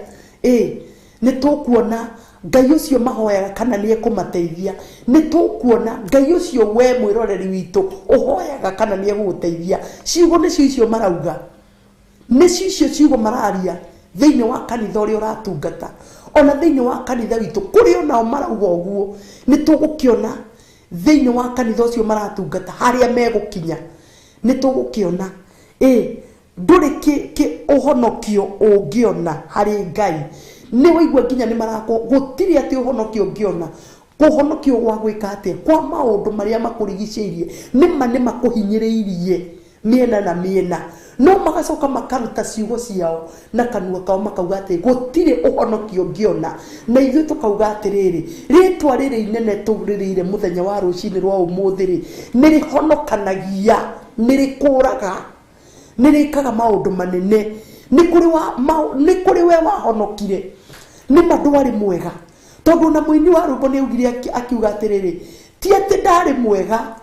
Ĩ nĩ tũkuona Ngai ũcio mahoyaga kana nĩ ekũmateithia. Nĩ tũkuona Ngai ũcio we mwĩroreri witũ ũhoyaga kana nĩ egũgũteithia. Ciugo nĩcio icio marauga, nĩcio icio ciugo mararia thĩinĩ wa kanitha ũrĩa ũratungata, ona thĩinĩ wa kanitha witũ kũrĩ onao marauga ũguo. Nĩ tũgũkĩona thĩinĩ wa kanitha ũcio maratungata harĩa megũkinya, nĩ tũgũkĩona. Ĩ ndũrĩ kĩ ũhonokio ũngĩona harĩ Ngai. Nĩ waigua nginya nĩ marakwo, gũtirĩ atĩ ũhonokio ũngĩona. Kũhonokio gwa gwĩka atĩa? Kwa maũndũ marĩa makũrigicĩirie, nĩma nĩ makũhinyĩrĩirie mĩena na mĩena, no magacoka makaruta ciugo ciao na kanua kao makauga atĩ gũtirĩ ũhonokio ũngĩona. Na ithuĩ tũkauga atĩrĩrĩ, rĩtwa rĩrĩ inene tũrĩrĩire mũthenya wa rũcinĩ rwa ũmũthĩ rĩ, nĩ rĩhonokanagia, nĩ rĩkũraga, nĩ rĩkaga maũndũ manene. Nĩ kũrĩ we wahonokire, nĩ ma ndwarĩ mwega, tondũ ona mũini wa rwĩmbo nĩ augire akiuga atĩrĩrĩ, ti atĩ ndarĩ mwega,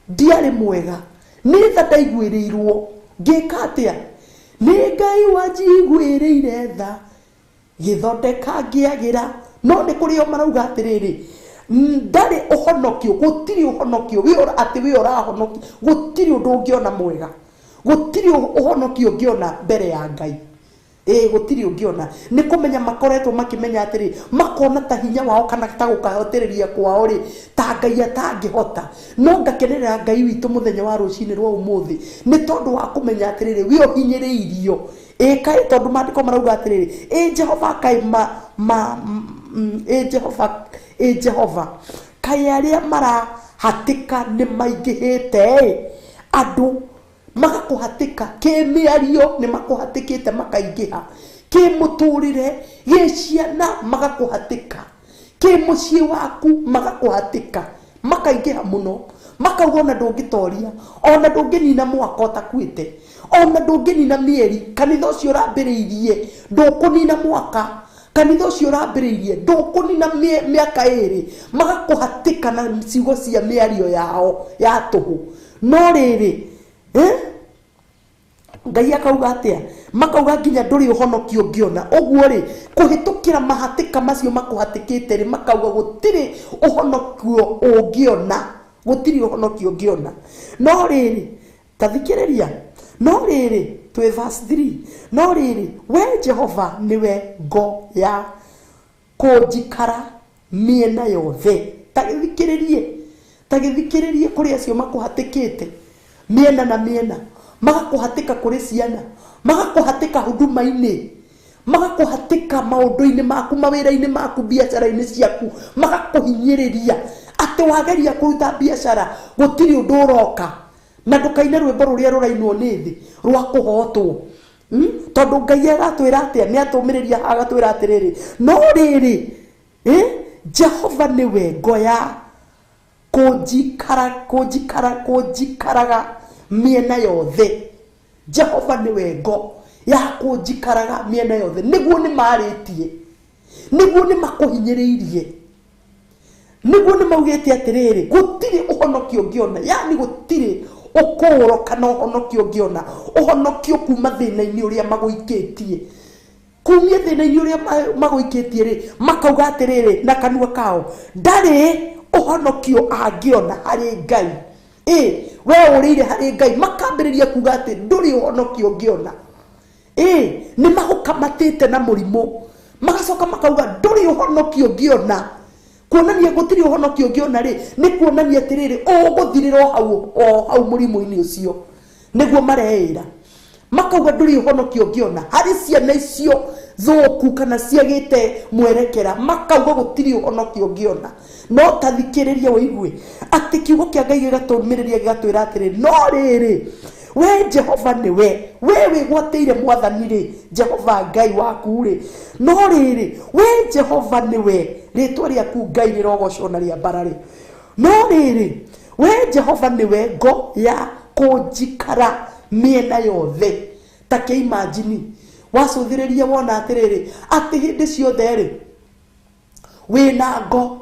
ndiarĩ mwega, nĩ tha ndaiguĩrĩirwo, ngĩka atĩa? Nĩ Ngai wanjiguĩrĩire tha, gĩthondeka ngĩagĩra. No nĩ kũrĩ o marauga atĩrĩrĩ, ndarĩ ũhonokio, gũtirĩ ũhonokio, atĩ we ũrahonokio, gũtirĩ ũndũ ũngĩona mwega, gũtirĩ ũhonokio ũngĩona mbere ya Ngai. Ĩ gũtirĩ ũngĩona. Nĩ kũmenya makoretwo makĩmenya atĩrĩ, makona ta hinya wao kana ta gũkahotĩrĩria kwao rĩ, ta Ngai atangĩhota. No ngakenerera Ngai witũ mũthenya wa rũcinĩ rwa ũmũthĩ nĩ tondũ wa kũmenya atĩrĩrĩ, we ũhinyĩrĩirio. Ĩ kaĩ, tondũ maandĩko marauga atĩrĩrĩ, ĩ Jehova kaĩ ĩ Jehova, ĩ Jehova kaĩ arĩa marahatĩka nĩ maingĩhĩte ĩ, andũ magakũhatĩka kĩmĩario nĩ makũhatĩkĩte makaingĩha, kĩmũtũrĩre gĩciana magakũhatĩka, kĩmũciĩ waku magakũhatĩka makaingĩha mũno, makauga ona ndũngĩtoria, ona ndũngĩnina mwaka ũtakuĩte, ona ndũngĩnina mĩeri, kanitha ũcio ũrambĩrĩirie ndũkũnina mwaka, kanitha ũcio ũrambĩrĩirie ndũkũnina mĩaka ĩrĩ, magakũhatĩka na ciugo cia mĩario yao ya tũhũ. No rĩrĩ, Ngai akauga atĩa? Makauga nginya ndũrĩ ũhonokio ũngĩona. Ũguo rĩ, kũhĩtũkĩra mahatĩka macio makũhatĩkĩte rĩ, makauga gũtirĩ ũhonokio ũngĩona, gũtirĩ ũhonokio ũngĩona. No rĩrĩ, ta thikĩrĩria, no rĩrĩ, twĩ verse 3, no rĩrĩ, we Jehova nĩwe ngo ya kũnjikara mĩena yothe. Ta gĩthikĩrĩrie, ta gĩthikĩrĩrie kũrĩ acio makũhatĩkĩte mĩena na mĩena, magakũhatĩka kũrĩ ciana, magakũhatĩka huduma-inĩ, magakũhatĩka maũndũ-inĩ maku, mawĩra-inĩ maku, biacara-inĩ ciaku, magakũhinyĩrĩria atĩ wageria kũruta biacara gũtirĩ ũndũ ũroka, na ndũkaine rwĩmbo rũrĩa rũrainwo nĩ thĩ rwa kũhotwo. Tondũ Ngai aratwĩra atĩa? Nĩ atũmĩrĩria agatwĩra atĩrĩrĩ, no rĩrĩ, Jehova nĩwe ngo ya kũnjikara, kũnjikara, kũnjikaraga mĩena yothe. Jehova nĩwe ngo Ya kũnjikaraga mĩena yothe. Nĩguo nĩ marĩtie, nĩguo nĩ makũhinyĩrĩirie, nĩguo nĩ maugĩte atĩrĩrĩ, gũtirĩ ũhonokio ũngĩona, yani gũtirĩ ũkũũro kana ũhonokio ũngĩona, ũhonokio kuma thĩna-inĩ ũrĩa magũikĩtie, kumia thĩna-inĩ ũrĩa magũikĩtie rĩ, makauga atĩrĩrĩ na kanua kao, ndarĩ ũhonokio angĩona harĩ Ngai. We ũrĩire harĩ Ngai, makambĩrĩria kuga atĩ ndũrĩ ũhonokio ũngĩona. Nĩ magũkamatĩte na mũrimũ, magacoka makauga ndũrĩ ũhonokio ũngĩona. Kuonania gũtirĩ ũhonokio ũngĩona rĩ, nĩ kuonania atĩrĩrĩ, ũgũthirĩra o hau, o hau mũrimũ-inĩ ũcio. Nĩguo mareĩra. Makauga ndũrĩ ũhonokio ũngĩona harĩ ciana icio thũku kana ciagĩte mwerekera, makauga gũtirĩ ũhonokio ũngĩona. No ta thikĩrĩria ũigue atĩ kiugo kĩa Ngai gĩgatũmĩrĩria gĩgatwĩra atĩrĩ, no rĩrĩ, we Jehova nĩwe, we wĩgwatĩire mwathani rĩ, Jehova Ngai waku rĩ, no rĩrĩ, we Jehova nĩwe, rĩtwa rĩaku Ngai rĩrogocwo na rĩambarare. No rĩrĩ, we Jehova nĩwe ngo ya kũnjikara mĩena yothe. Ta kĩimajini wacũthĩrĩria wona atĩrĩrĩ, atĩ hĩndĩ ciothe rĩ, wĩna ngo.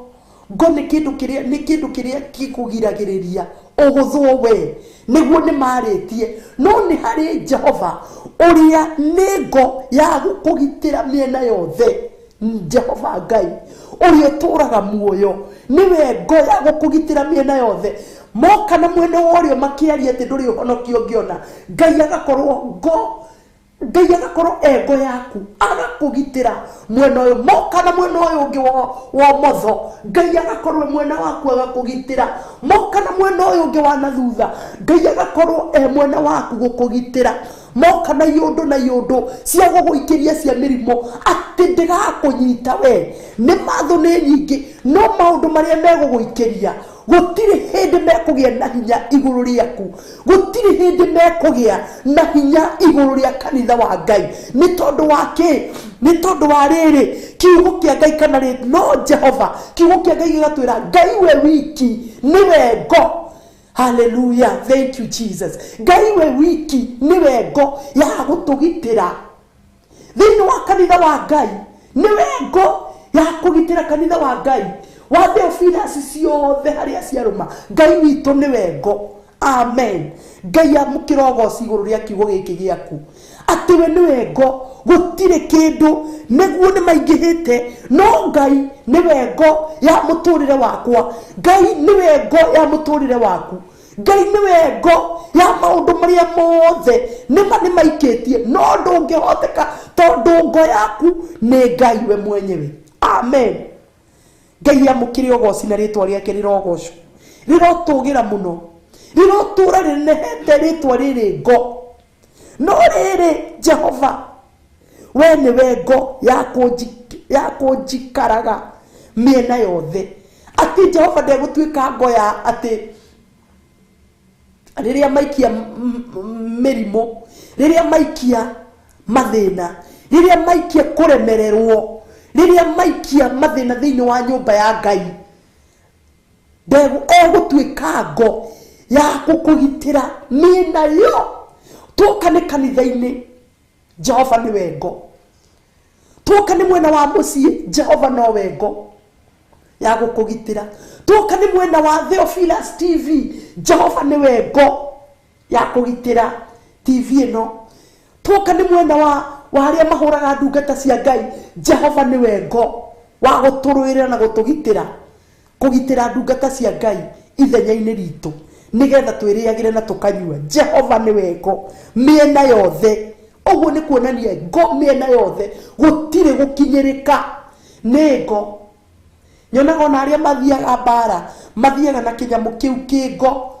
Ngo nĩ kĩndũ kĩrĩa, nĩ kĩndũ kĩrĩa gĩkũgiragĩrĩria ũgũthwo we, nĩguo nĩ marĩtie. No nĩ harĩ Jehova ũrĩa nĩ ngo ya gũkũgitĩra mĩena yothe. Jehova Ngai ũrĩa ũtũũraga muoyo nĩwe ngo ya gũkũgitĩra mĩena yothe. Moka na mwena wa ũrĩo makĩaria atĩ ndũrĩ ũhonokio ũngĩona, Ngai agakorwo ngo, Ngai agakorwo e ngo yaku, agakũgitĩra mwena ũyũ. Moka na mwena ũyũ ũngĩ wa ũmotho, Ngai agakorwo mwena waku agakũgitĩra. Moka na mwena ũyũ ũngĩ wa na thutha, Ngai agakorwo e mwena waku gũkũgitĩra. Moka na iũndũ na iũndũ cia gũgũikĩria cia mĩrimũ, atĩ ndĩgakũnyita we. Nĩ mathũ nĩ nyingĩ, no maũndũ marĩa megũgũikĩria gũtirĩ hĩndĩ mekũgĩa na hinya igũrũ rĩaku, gũtirĩ hĩndĩ mekũgĩa na hinya igũrũ rĩa kanitha wa Ngai. Nĩ tondũ wa kĩ? Nĩ tondũ wa rĩrĩ, kiugo kĩa Ngai kana rĩ, no Jehova, kiugo kĩa Ngai gĩgatwĩra Ngai we wiki nĩwe ngo. Hallelujah, thank you Jesus. Ngai we wiki nĩwe ngo ya gũtũgitĩra thĩinĩ wa kanitha wa Ngai, nĩwe ngo ya kũgitĩra kanitha wa Ngai wa Theophilus ciothe harĩa ciarũma. Ngai witũ nĩwe ngo. Amen. Ngai amũkĩra ũgoci igũrũ rĩa kiugo gĩkĩ gĩaku, atĩ we nĩwe ngo, gũtirĩ kĩndũ, nĩguo nĩ maingĩhĩte, no Ngai nĩwe ngo ya mũtũrĩre wakwa, Ngai nĩwe ngo ya mũtũrĩre waku, Ngai nĩwe ngo ya maũndũ marĩa mothe nĩma nĩ maikĩtie, no ndũngĩhoteka tondũ ngo yaku nĩ Ngai we mwenyewe. Amen. Ngai amũkĩre ũgoci na rĩtwa rĩake rĩrogocwo, rĩrotũgĩra mũno, rĩrotũra rĩnehete rĩtwa rĩrĩ ngo. No rĩrĩ, Jehova we nĩwe ngo ya kũnjikaraga mĩena yothe. Atĩ Jehova ndegũtuĩka ngo ya atĩ rĩrĩa maikia mĩrimũ, rĩrĩa maikia mathĩna, rĩrĩa maikia kũremererwo, rĩrĩa maikia mathĩna thĩinĩ wa nyũmba ya Ngai, egũtuĩka ngo ya gũkũgitĩra mĩena yo. Tuoka nĩ kanitha-inĩ, Jehova nĩwe ngo. Tuoka nĩ mwena wa mũciĩ, Jehova nowe ngo ya gũkũgitĩra. Tuoka nĩ mwena wa Theophilus TV, Jehova nĩwe ngo ya kũgitĩra TV ĩno. Tuoka nĩ mwena wa arĩa mahũraga ndungata cia Ngai, Jehova nĩwe ngo wa gũtũrũĩrĩra na gũtũgitĩra, kũgitĩra ndungata cia Ngai ithenya-inĩ ritũ, nĩgetha twĩrĩagĩre na tũkanyua. Jehova nĩwe ngo mĩena yothe. Ũguo nĩ kuonania ngo mĩena yothe, gũtirĩ gũkinyĩrĩka nĩ ngo. Nyonaga ona arĩa mathiaga mbara, mathiaga na kĩnyamũ kĩu kĩ ngo,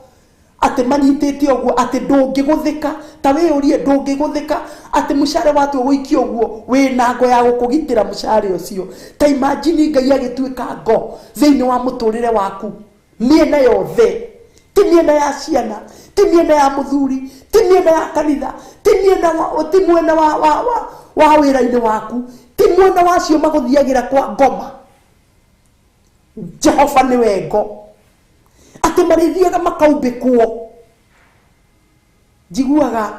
atĩ manyitĩte ũguo, atĩ ndũngĩgũthĩka. Ta wĩyũrie, ndũngĩgũthĩka atĩ mũcare watua gũikia ũguo, wĩna ngo ya gũkũgitĩra mũcare ũcio. Ta imagine Ngai agĩtuĩka ngo thĩinĩ wa mũtũrĩre waku mĩena yothe, ti mĩena ya ciana, ti mĩena ya mũthuri, ti mĩena ya kanitha, ti mĩena wa, ti mwena wa, wa, wa, wa wĩra-inĩ waku, ti mwena wacio magũthiagĩra kwa ngoma. Jehova nĩwe ngo, atĩ marĩthiaga makaumbĩkwo. Njiguaga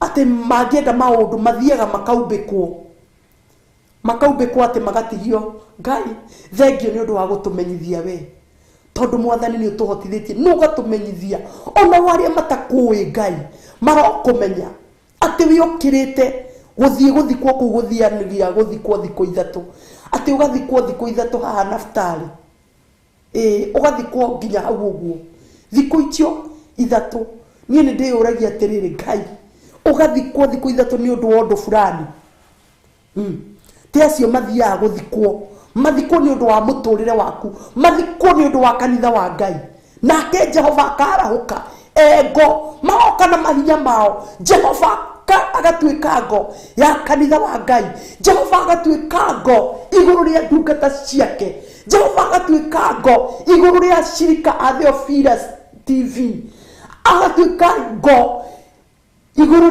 Atĩ mangĩenda maũndũ mathiaga makaumbĩkwo makaumbĩkwo atĩ magatigio. Ngai thengio nĩ ũndũ wa gũtũmenyithia we, tondũ mwathani nĩ ũtũhotithĩtie nĩ ũgatũmenyithia ona arĩa matakũĩ Ngai marokũmenya atĩ wĩũkĩrĩte gũthiĩ gũthikwo kũu gũthianĩria gũthikwo thikũ ithatũ, atĩ ũgathikwo thikũ ithatũ haha Naftali, ũgathikwo nginya hau ũguo thikũ icio ithatũ. Niĩ nĩ ndĩyũragia atĩrĩrĩ, Ngai ũgathikwo thikũ ithatũ nĩ ũndũ wa ũndũ fulani? Ti acio mathiaga gũthikwo, mathikwo nĩ ũndũ wa mũtũrĩre waku, mathikwo nĩ ũndũ wa kanitha wa Ngai. Nake Jehova akarahũka ego magoka na mahinya mao, Jehova agatuĩka ngo ya kanitha wa Ngai, Jehova agatuĩka ngo igũrũ rĩa ndungata ciake, Jehova agatuĩka ngo igũrũ rĩa cirika a Theophilus TV, agatuĩka ngo igũrũ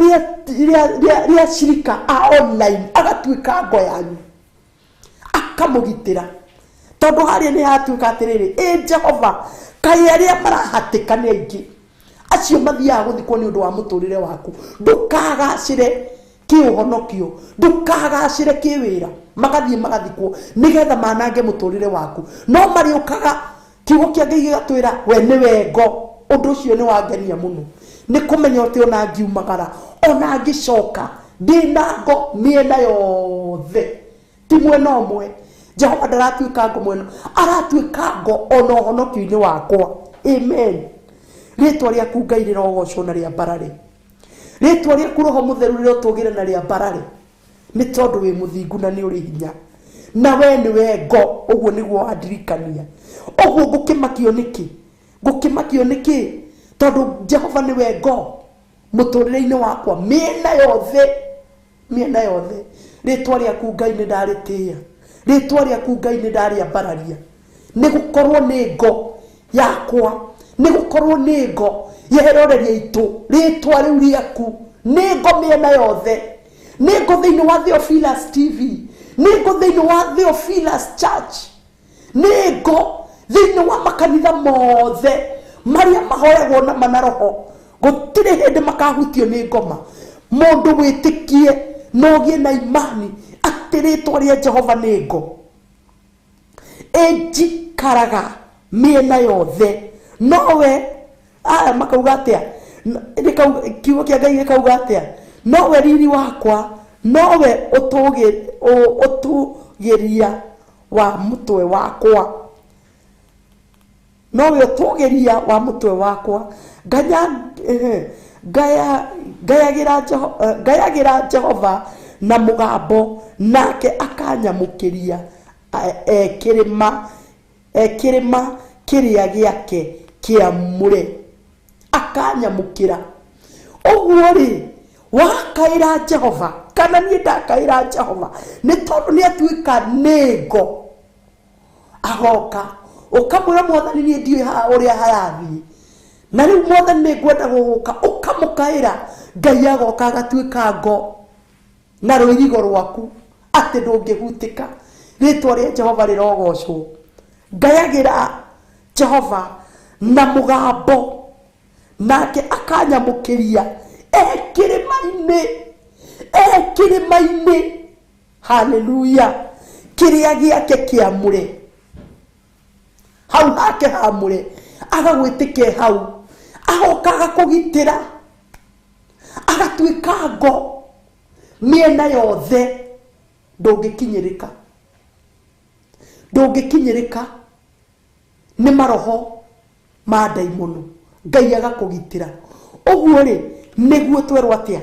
rĩa cirika a online, agatuĩka ngo yanyu, akamũgitĩra. Tondũ harĩa nĩ hatuĩka atĩrĩrĩ, ĩ Jehova kaĩ arĩa marahatĩka nĩ aingĩ, acio mathiaga gũthikwo nĩ ũndũ wa mũtũrĩre waku. Ndũkagacĩre kĩũhonokio, ndũkagacĩre kĩwĩra, magathiĩ magathikwo nĩgetha manange mũtũrĩre waku. No marĩũkaga, kiugo kĩa Ngai gĩgatwĩra we nĩwe ngo. Ũndũ ũcio nĩ wangenia mũno, nĩ kũmenya atĩ ona ngiumagara ona ngĩcoka ndĩna ngo mĩena yothe, ti mwena ũmwe. Jehova ndaratuĩka ngo mwena, aratuĩka ngo ona ũhonokio-inĩ wakwa. Amen. Rĩtwa rĩaku Ngai rĩrogocwo na rĩambarare, rĩtwa rĩaku Roho Mũtheru rĩrotũgĩre na rĩambarare, nĩ tondũ wĩ mũthingu na nĩ ũrĩ hinya, na we nĩwe ngo. Ũguo nĩguo wandirikania. Ũguo ngũkĩmakio nĩkĩ? Ngũkĩmakio nĩkĩ? Tondũ Jehova nĩwe ngo mũtũrĩre-inĩ wakwa mĩena yothe, mĩena yothe. Rĩtwa rĩaku Ngai nĩ ndarĩtĩĩa, rĩtwa rĩaku Ngai nĩ ndarĩambararia, nĩ gũkorwo nĩ ngo yakwa, nĩ gũkorwo nĩ ngo ya eroreria aitũ. Rĩtwa rĩu rĩaku nĩ ngo mĩena yothe, nĩ ngo thĩinĩ wa Theophilus TV, nĩ ngo thĩinĩ wa Theophilus Church, nĩ ngo thĩinĩ wa makanitha mothe marĩa mahoyagwo na mana roho. Gũtirĩ hĩndĩ makahutio nĩ ngoma. Mũndũ wĩtĩkie na ũgĩe na imani atĩ rĩtwa rĩa Jehova nĩ ngo ĩnjikaraga mĩena yothe. Nowe aya makauga atĩa? Kiugo kĩa Ngai gĩkauga atĩa? Nowe riri wakwa, nowe ũtũgĩria wa mũtwe wakwa, nowe ũtũgĩria wa mũtwe wakwa. Ngayagĩra Jehova na mũgambo, nake akanyamũkĩria kĩrĩma kĩrĩa gĩake kĩamũre, akanyamũkĩra. Ũguo rĩ, wakaĩra Jehova kana niĩ ndakaĩra Jehova, nĩ tondũ nĩ atuĩka nĩ ngo, agoka ũkamwĩra mwathani niĩ ndiũĩ ũrĩa harathiĩ, na rĩu mwathani nĩ ngwenda gũgũka, ũkamũkaĩra Ngai agoka agatuĩka ngo na rũirigo rwaku atĩ ndũngĩhutĩka. Rĩtwa rĩa Jehova rĩrogocwo. Ngayagĩra Jehova na mũgambo, nake akanyamũkĩria e kĩrĩma-inĩ, e kĩrĩma-inĩ. Haleluya. Kĩrĩa gĩake kĩamũre, hau hake hamũre, agagwĩtĩke hau, agoka agakũgitĩra, agatuĩka ngo mĩena yothe. Ndũngĩkinyĩrĩka, ndũngĩkinyĩrĩka nĩ maroho ma ndaimono. Ngai agakũgitĩra. Ũguo rĩ, nĩguo twerwo atĩa?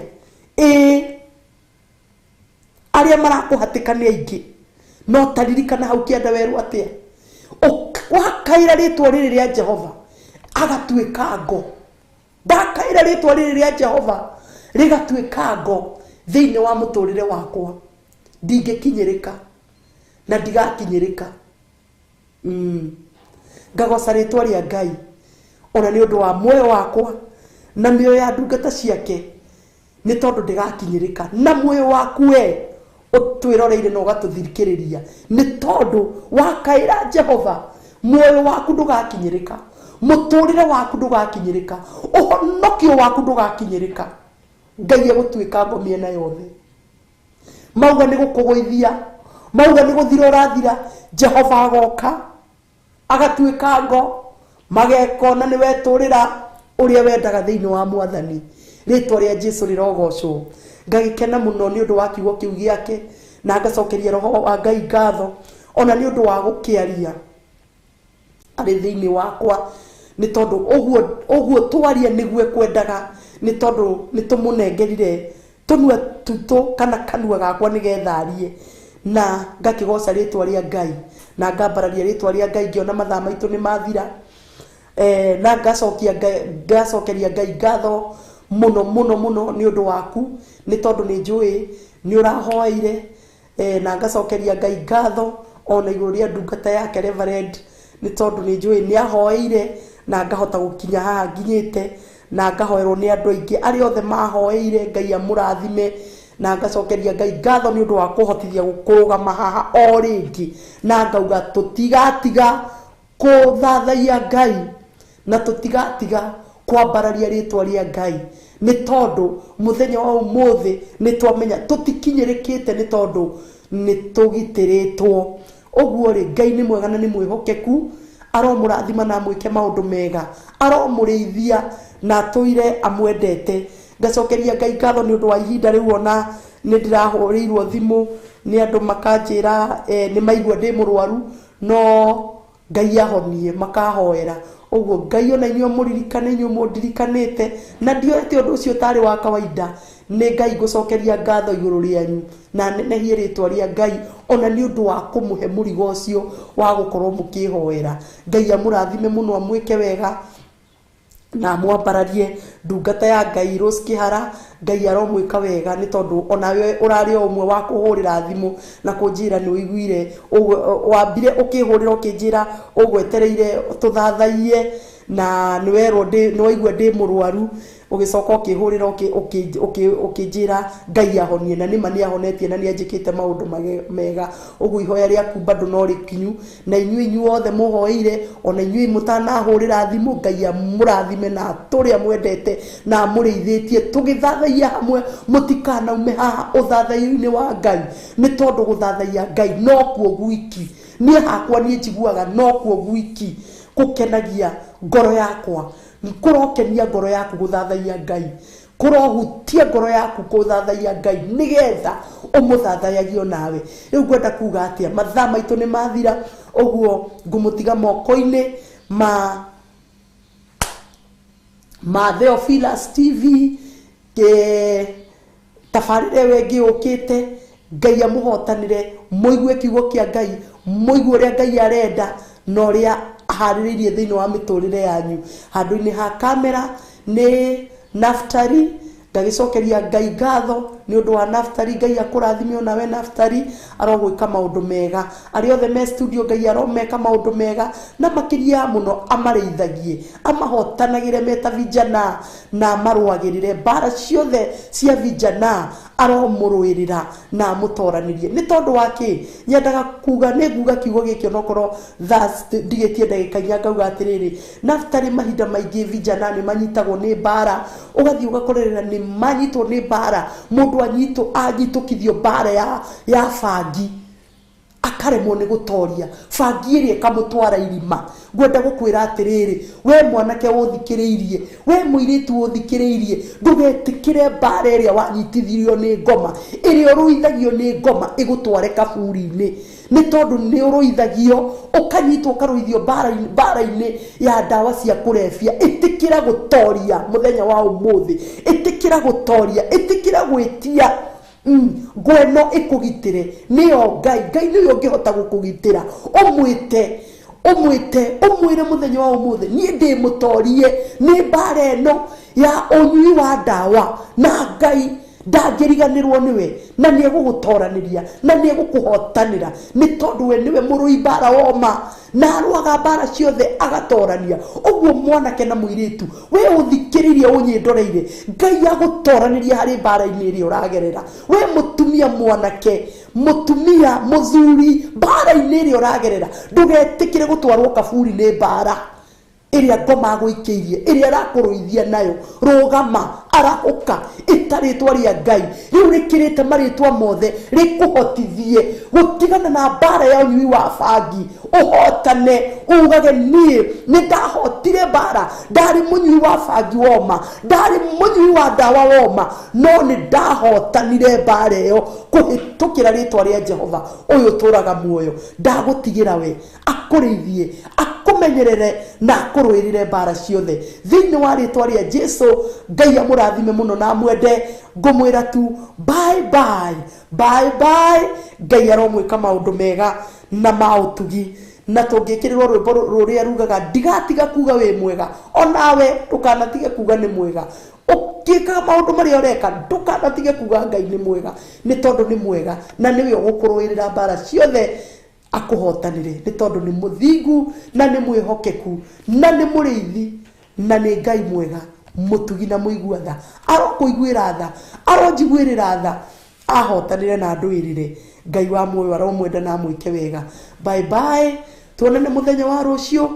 Ĩĩ, arĩa marakũhatĩka nĩ aingĩ, no taririkana hau kĩanda werwo atĩa? Wakaĩra rĩtwa rĩrĩ rĩa Jehova agatuĩka ngo. Ndakaĩra rĩtwa rĩrĩ rĩa Jehova rĩgatuĩka ngo thĩinĩ wa mũtũrĩre wakwa, ndingĩkinyĩrĩka na ndigakinyĩrĩka. Ngagoca rĩtwa rĩa Ngai ona nĩ ũndũ wa muoyo wakwa na mĩoyo ya ndungata ciake, nĩ tondũ ndĩgakinyĩrĩka. Na muoyo waku we ũtwĩroreire na ũgatũthikĩrĩria, nĩ tondũ wakaĩra Jehova muoyo waku ndũgakinyĩrĩka, mũtũrĩre waku ndũgakinyĩrĩka, ũhonokio waku ndũgakinyĩrĩka. Ngai egũtuĩka ngo mĩena yothe. Mauga nĩ gũkũgũithia, mauga nĩ gũthira ũrathira, Jehova agoka agatuĩka ngo, magekona nĩ wetũrĩra ũrĩa wendaga thĩinĩ wa Mwathani. Rĩtwa rĩa Jesu rĩrogocwo. Ngagĩkena mũno nĩ ũndũ wa kiugo kĩu gĩake, na ngacokeria roho wa Ngai ngatho ona nĩ ũndũ wa gũkĩaria arĩ thĩinĩ wakwa, nĩ tondũ ũguo twaria nĩguo ekwendaga, nĩ tondũ nĩ tũmũnengerire tũnua tutũ kana kanua gakwa nĩgetha arie. Na ngakĩgoca rĩtwa rĩa Ngai na ngambararia rĩtwa rĩa Ngai ngĩona mathaa maitũ nĩ mathira. Na ngacokeria Ngai ngatho mũno mũno mũno nĩ ũndũ waku, nĩ tondũ nĩ njũĩ nĩ ũrahoeire. Na ngacokeria Ngai ngatho ona igũrũ rĩa ndungata yake Reverend, nĩ tondũ nĩ njũĩ nĩ ahoeire na ngahota gũkinya haha nginyĩte, na ngahoerwo nĩ andũ aingĩ arĩa othe mahoeire. Ngai amũrathime. Na ngacokeria Ngai ngatho nĩ ũndũ wa kũhotithia kũrũgama haha o rĩngĩ, na ngauga tũtigatiga kũthathaiya Ngai na tũtigatiga kwambararia rĩtwa rĩa Ngai, nĩ tondũ mũthenya wa ũmũthĩ nĩ twamenya tũtikinyĩrĩkĩte, nĩ tondũ nĩ tũgitĩrĩtwo. Ũguo rĩ, Ngai nĩ mwega na nĩ mwĩhokeku, aromũrathima na amwĩke maũndũ mega, aromũrĩithia na atũire amwendete. Ngacokeria Ngai ngatho nĩ ũndũ wa ihinda rĩu, ona nĩ ndĩrahũrĩirwo thimũ nĩ andũ makanjĩra nĩ maigua ndĩ mũrwaru, no Ngai ahonie, makahoera. Ũguo Ngai ona inyuĩ mũririkane, inyuĩ mũndirikanĩte, na ndioete ũndũ ũcio ũtarĩ wa kawaida. Nĩ Ngai ngũcokeria ngatho igũrũ rĩanyu na nenehie rĩtwa rĩa Ngai ona nĩ ũndũ wa kũmũhe mũrigo ũcio wa gũkorwo mũkĩhoera. Ngai amũrathime mũno, amwĩke wega na amwambararie. Ndungata ya Ngai Rose Kĩhara, Ngai aromwĩka wega, nĩ tondũ onawe ũrarĩ o ũmwe wa kũhũrĩra thimũ na kũnjĩra nĩ ũiguire, wambire ũkĩhũrĩra ũkĩnjĩra ũgwetereire tũthathaiye, na nĩ werwo nĩ waigua ndĩ mũrwaru, ũgĩcoka ũkĩhũrĩra ũkĩnjĩra Ngai ahonie, na nĩma nĩ ahonetie na nĩ anjĩkĩte maũndũ mega. Ũguo ihoya rĩaku bado no rĩkinyu, na inyuĩ inyuothe mũhoeire, ona inyuĩ mũtanahũrĩra thimũ, Ngai amũrathime na atũrĩa mwendete na amũrĩithĩtie. Tũgĩthathaiya hamwe, mũtikanaume haha ũthathaiya-inĩ wa Ngai, nĩ tondũ gũthathaiya Ngai nokuo gwiki. Niĩ hakwa niĩ njiguaga nokuo gwiki gũkenagia ngoro yakwa, kũrokenia ngoro yaku gũthathaiya Ngai, kũrohutia ngoro yaku gũthathaiya Ngai, nĩgetha ũmũthathayagio nawe. Rĩu ngwenda kuga atĩa, mathaa maitũ nĩ mathira, ũguo ngũmũtiga moko-inĩ ma Theophilus TV tabarĩra ĩyo ĩngĩ yũkĩte. Ngai amũhotanĩre, mũigue kiugo kĩa Ngai, mũigue ũrĩa Ngai arenda na ũrĩa aharĩrĩirie thĩinĩ wa mĩtũrĩre yanyu. Handũ-inĩ ha kamera nĩ Naftali, ngagĩcokeria Ngai ngatho nĩ ũndũ wa Naftali. Ngai akũrathime onawe Naftali, arogwĩka maũndũ mega. Arĩa othe me studio, Ngai aromeka maũndũ mega, na makĩria mũno amarĩithagie, amahotanagĩre meta vijana, na amarũagĩrĩre mbara ciothe cia vijana, aromũrũĩrĩra na amũtoranĩrie. Nĩ tondũ wa kĩ nyendaga kuga, nĩ nguga kiugo gĩkĩ onokorwo thaa ndigĩtie ndagĩka inya, ngauga atĩrĩrĩ, Naftali mahinda maingĩ vijana nĩ manyitagwo nĩ mbara, ũgathiĩ ũgakorerera nĩ manyitwo nĩ mbara, mũndũ anyitũkithio mbara ya bangi, akaremwo nĩ gũtoria bangi ĩrĩa ĩkamũtwara irima. Ngwenda gũkwĩra atĩrĩrĩ, we mwanake ũthikĩrĩirie, we mũirĩtu ũthikĩrĩirie, ndũgetĩkĩre mbara ĩrĩa wanyitithirio nĩ ngoma, ĩrĩa ũrũithagio nĩ ngoma ĩgũtware kaburi-inĩ, nĩ tondũ nĩ ũrũithagio ũkanyitwo ũkarũithio mbara-inĩ ya ndawa cia kũrebia. Ĩtĩkĩra gũtoria mũthenya wa ũmũthĩ, ĩtĩkĩra gũtoria, ĩtĩkĩra gwĩtia ngo ĩno ĩkũgitĩre, nĩyo Ngai. Ngai nĩwe ũngĩhota gũkũgitĩra. Ũmwĩte, ũmwĩte, ũmwĩre mũthenya wa ũmũthĩ, niĩ ndĩ mũtorie nĩ mbara ĩno ya ũnyui wa ndawa, na Ngai ndangĩriganĩrwo nĩwe, na nĩ egũgũtoranĩria na nĩ egũkũhotanĩra, nĩ tondũ we nĩwe mũrũi mbara woma, na arũaga mbara ciothe agatorania. Ũguo mwanake na mũirĩtu, we ũthikĩrĩirie ũnyĩndoreire, Ngai agũtoranĩria harĩ mbara-inĩ ĩrĩa ũragerera. We mũtumia mwanake, mũtumia mũthuri, mbara-inĩ ĩrĩa ũragerera, ndũgetĩkĩre gũtwarwo kaburi nĩ mbara. Ĩrĩa ngoma agũikĩirie, ĩrĩa arakũrũithia nayo, rũgama, arahũka, ĩta rĩtwa rĩa Ngai rĩu rĩkĩrĩte marĩtwa mothe, rĩkũhotithie gũtigana na mbara ya ũnyui wa bangi, ũhotane, ugage niĩ nĩ ndahotire mbara, ndarĩ mũnyui wa bangi woma, ndarĩ mũnyui wa ndawa woma, no nĩ ndahotanire mbara ĩyo kũhĩtũkĩra rĩtwa rĩa Jehova ũyũ ũtũraga muoyo. Ndagũtigĩra we, akũrĩithie, akũmenyerere na akũrũĩrĩre mbara ciothe thĩinĩ wa rĩtwa rĩa Jesu. Ngai amũrathime mũno na amwende. Ngũmwĩra tu bye bye, bye bye. Ngai aromwĩka maũndũ mega na ma ũtugi, na tũngĩkĩrĩrwo rwĩmbo rũrĩa rugaga ndigatiga kuga wĩ mwega, onawe ndũkanatige kuga nĩ mwega. Ũngĩkaga maũndũ marĩa ũreka, ndũkanatige kuga Ngai nĩ mwega, nĩ tondũ nĩ mwega na nĩwe ũgũkũrũĩrĩra mbara ciothe akũhotanĩre, nĩ tondũ nĩ mũthingu na nĩ mwĩhokeku na nĩ mũrĩithi na nĩ Ngai mwega, mũtugi na mũigua tha. Arokũiguĩra tha, aronjiguĩrĩra tha, ahotanĩre na andũĩrĩre. Ngai wa muoyo aromwenda na amwĩke wega. Bye bye, tuonane mũthenya wa rũciũ,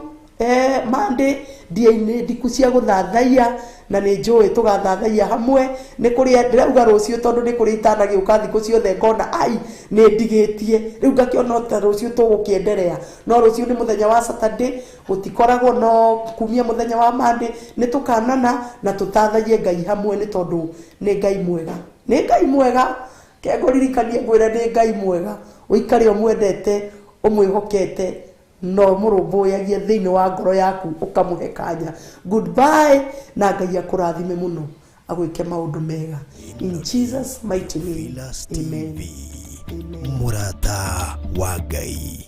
Monday, ndia-inĩ ndiku cia gũthathaiya, na nĩ njũĩ tũgathathaiya hamwe. Nĩ kũrĩa ndĩrauga rũciũ tondũ nĩ kũrĩ itanagĩũka thikũ ciothe ngona ai nĩ ndigĩtie, rĩu ngakĩona ta rũciũ tũgũkĩenderea, no rũciũ nĩ mũthenya wa Saturday, gũtikoragwo no kumia mũthenya wa Monday nĩ tũkanana na tũtathaie Ngai hamwe, nĩ tondũ nĩ Ngai mwega, nĩ Ngai mwega. Kengũririkanie ngwĩre nĩ Ngai mwega, ũikare ũmwendete, ũmwĩhokete, no mũrũmbũyagie thĩinĩ wa ngoro yaku, ũkamũhe kanya. Goodbye, na Ngai akũrathime mũno, agwĩke maũndũ mega. In Jesus mighty name. Theophilus Amen. TV. Mũrata wa Ngai.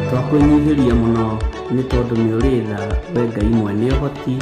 Twakwĩnyihĩria mũno nĩ tondũ nĩ ũrĩ tha, we Ngai mwene ũhoti.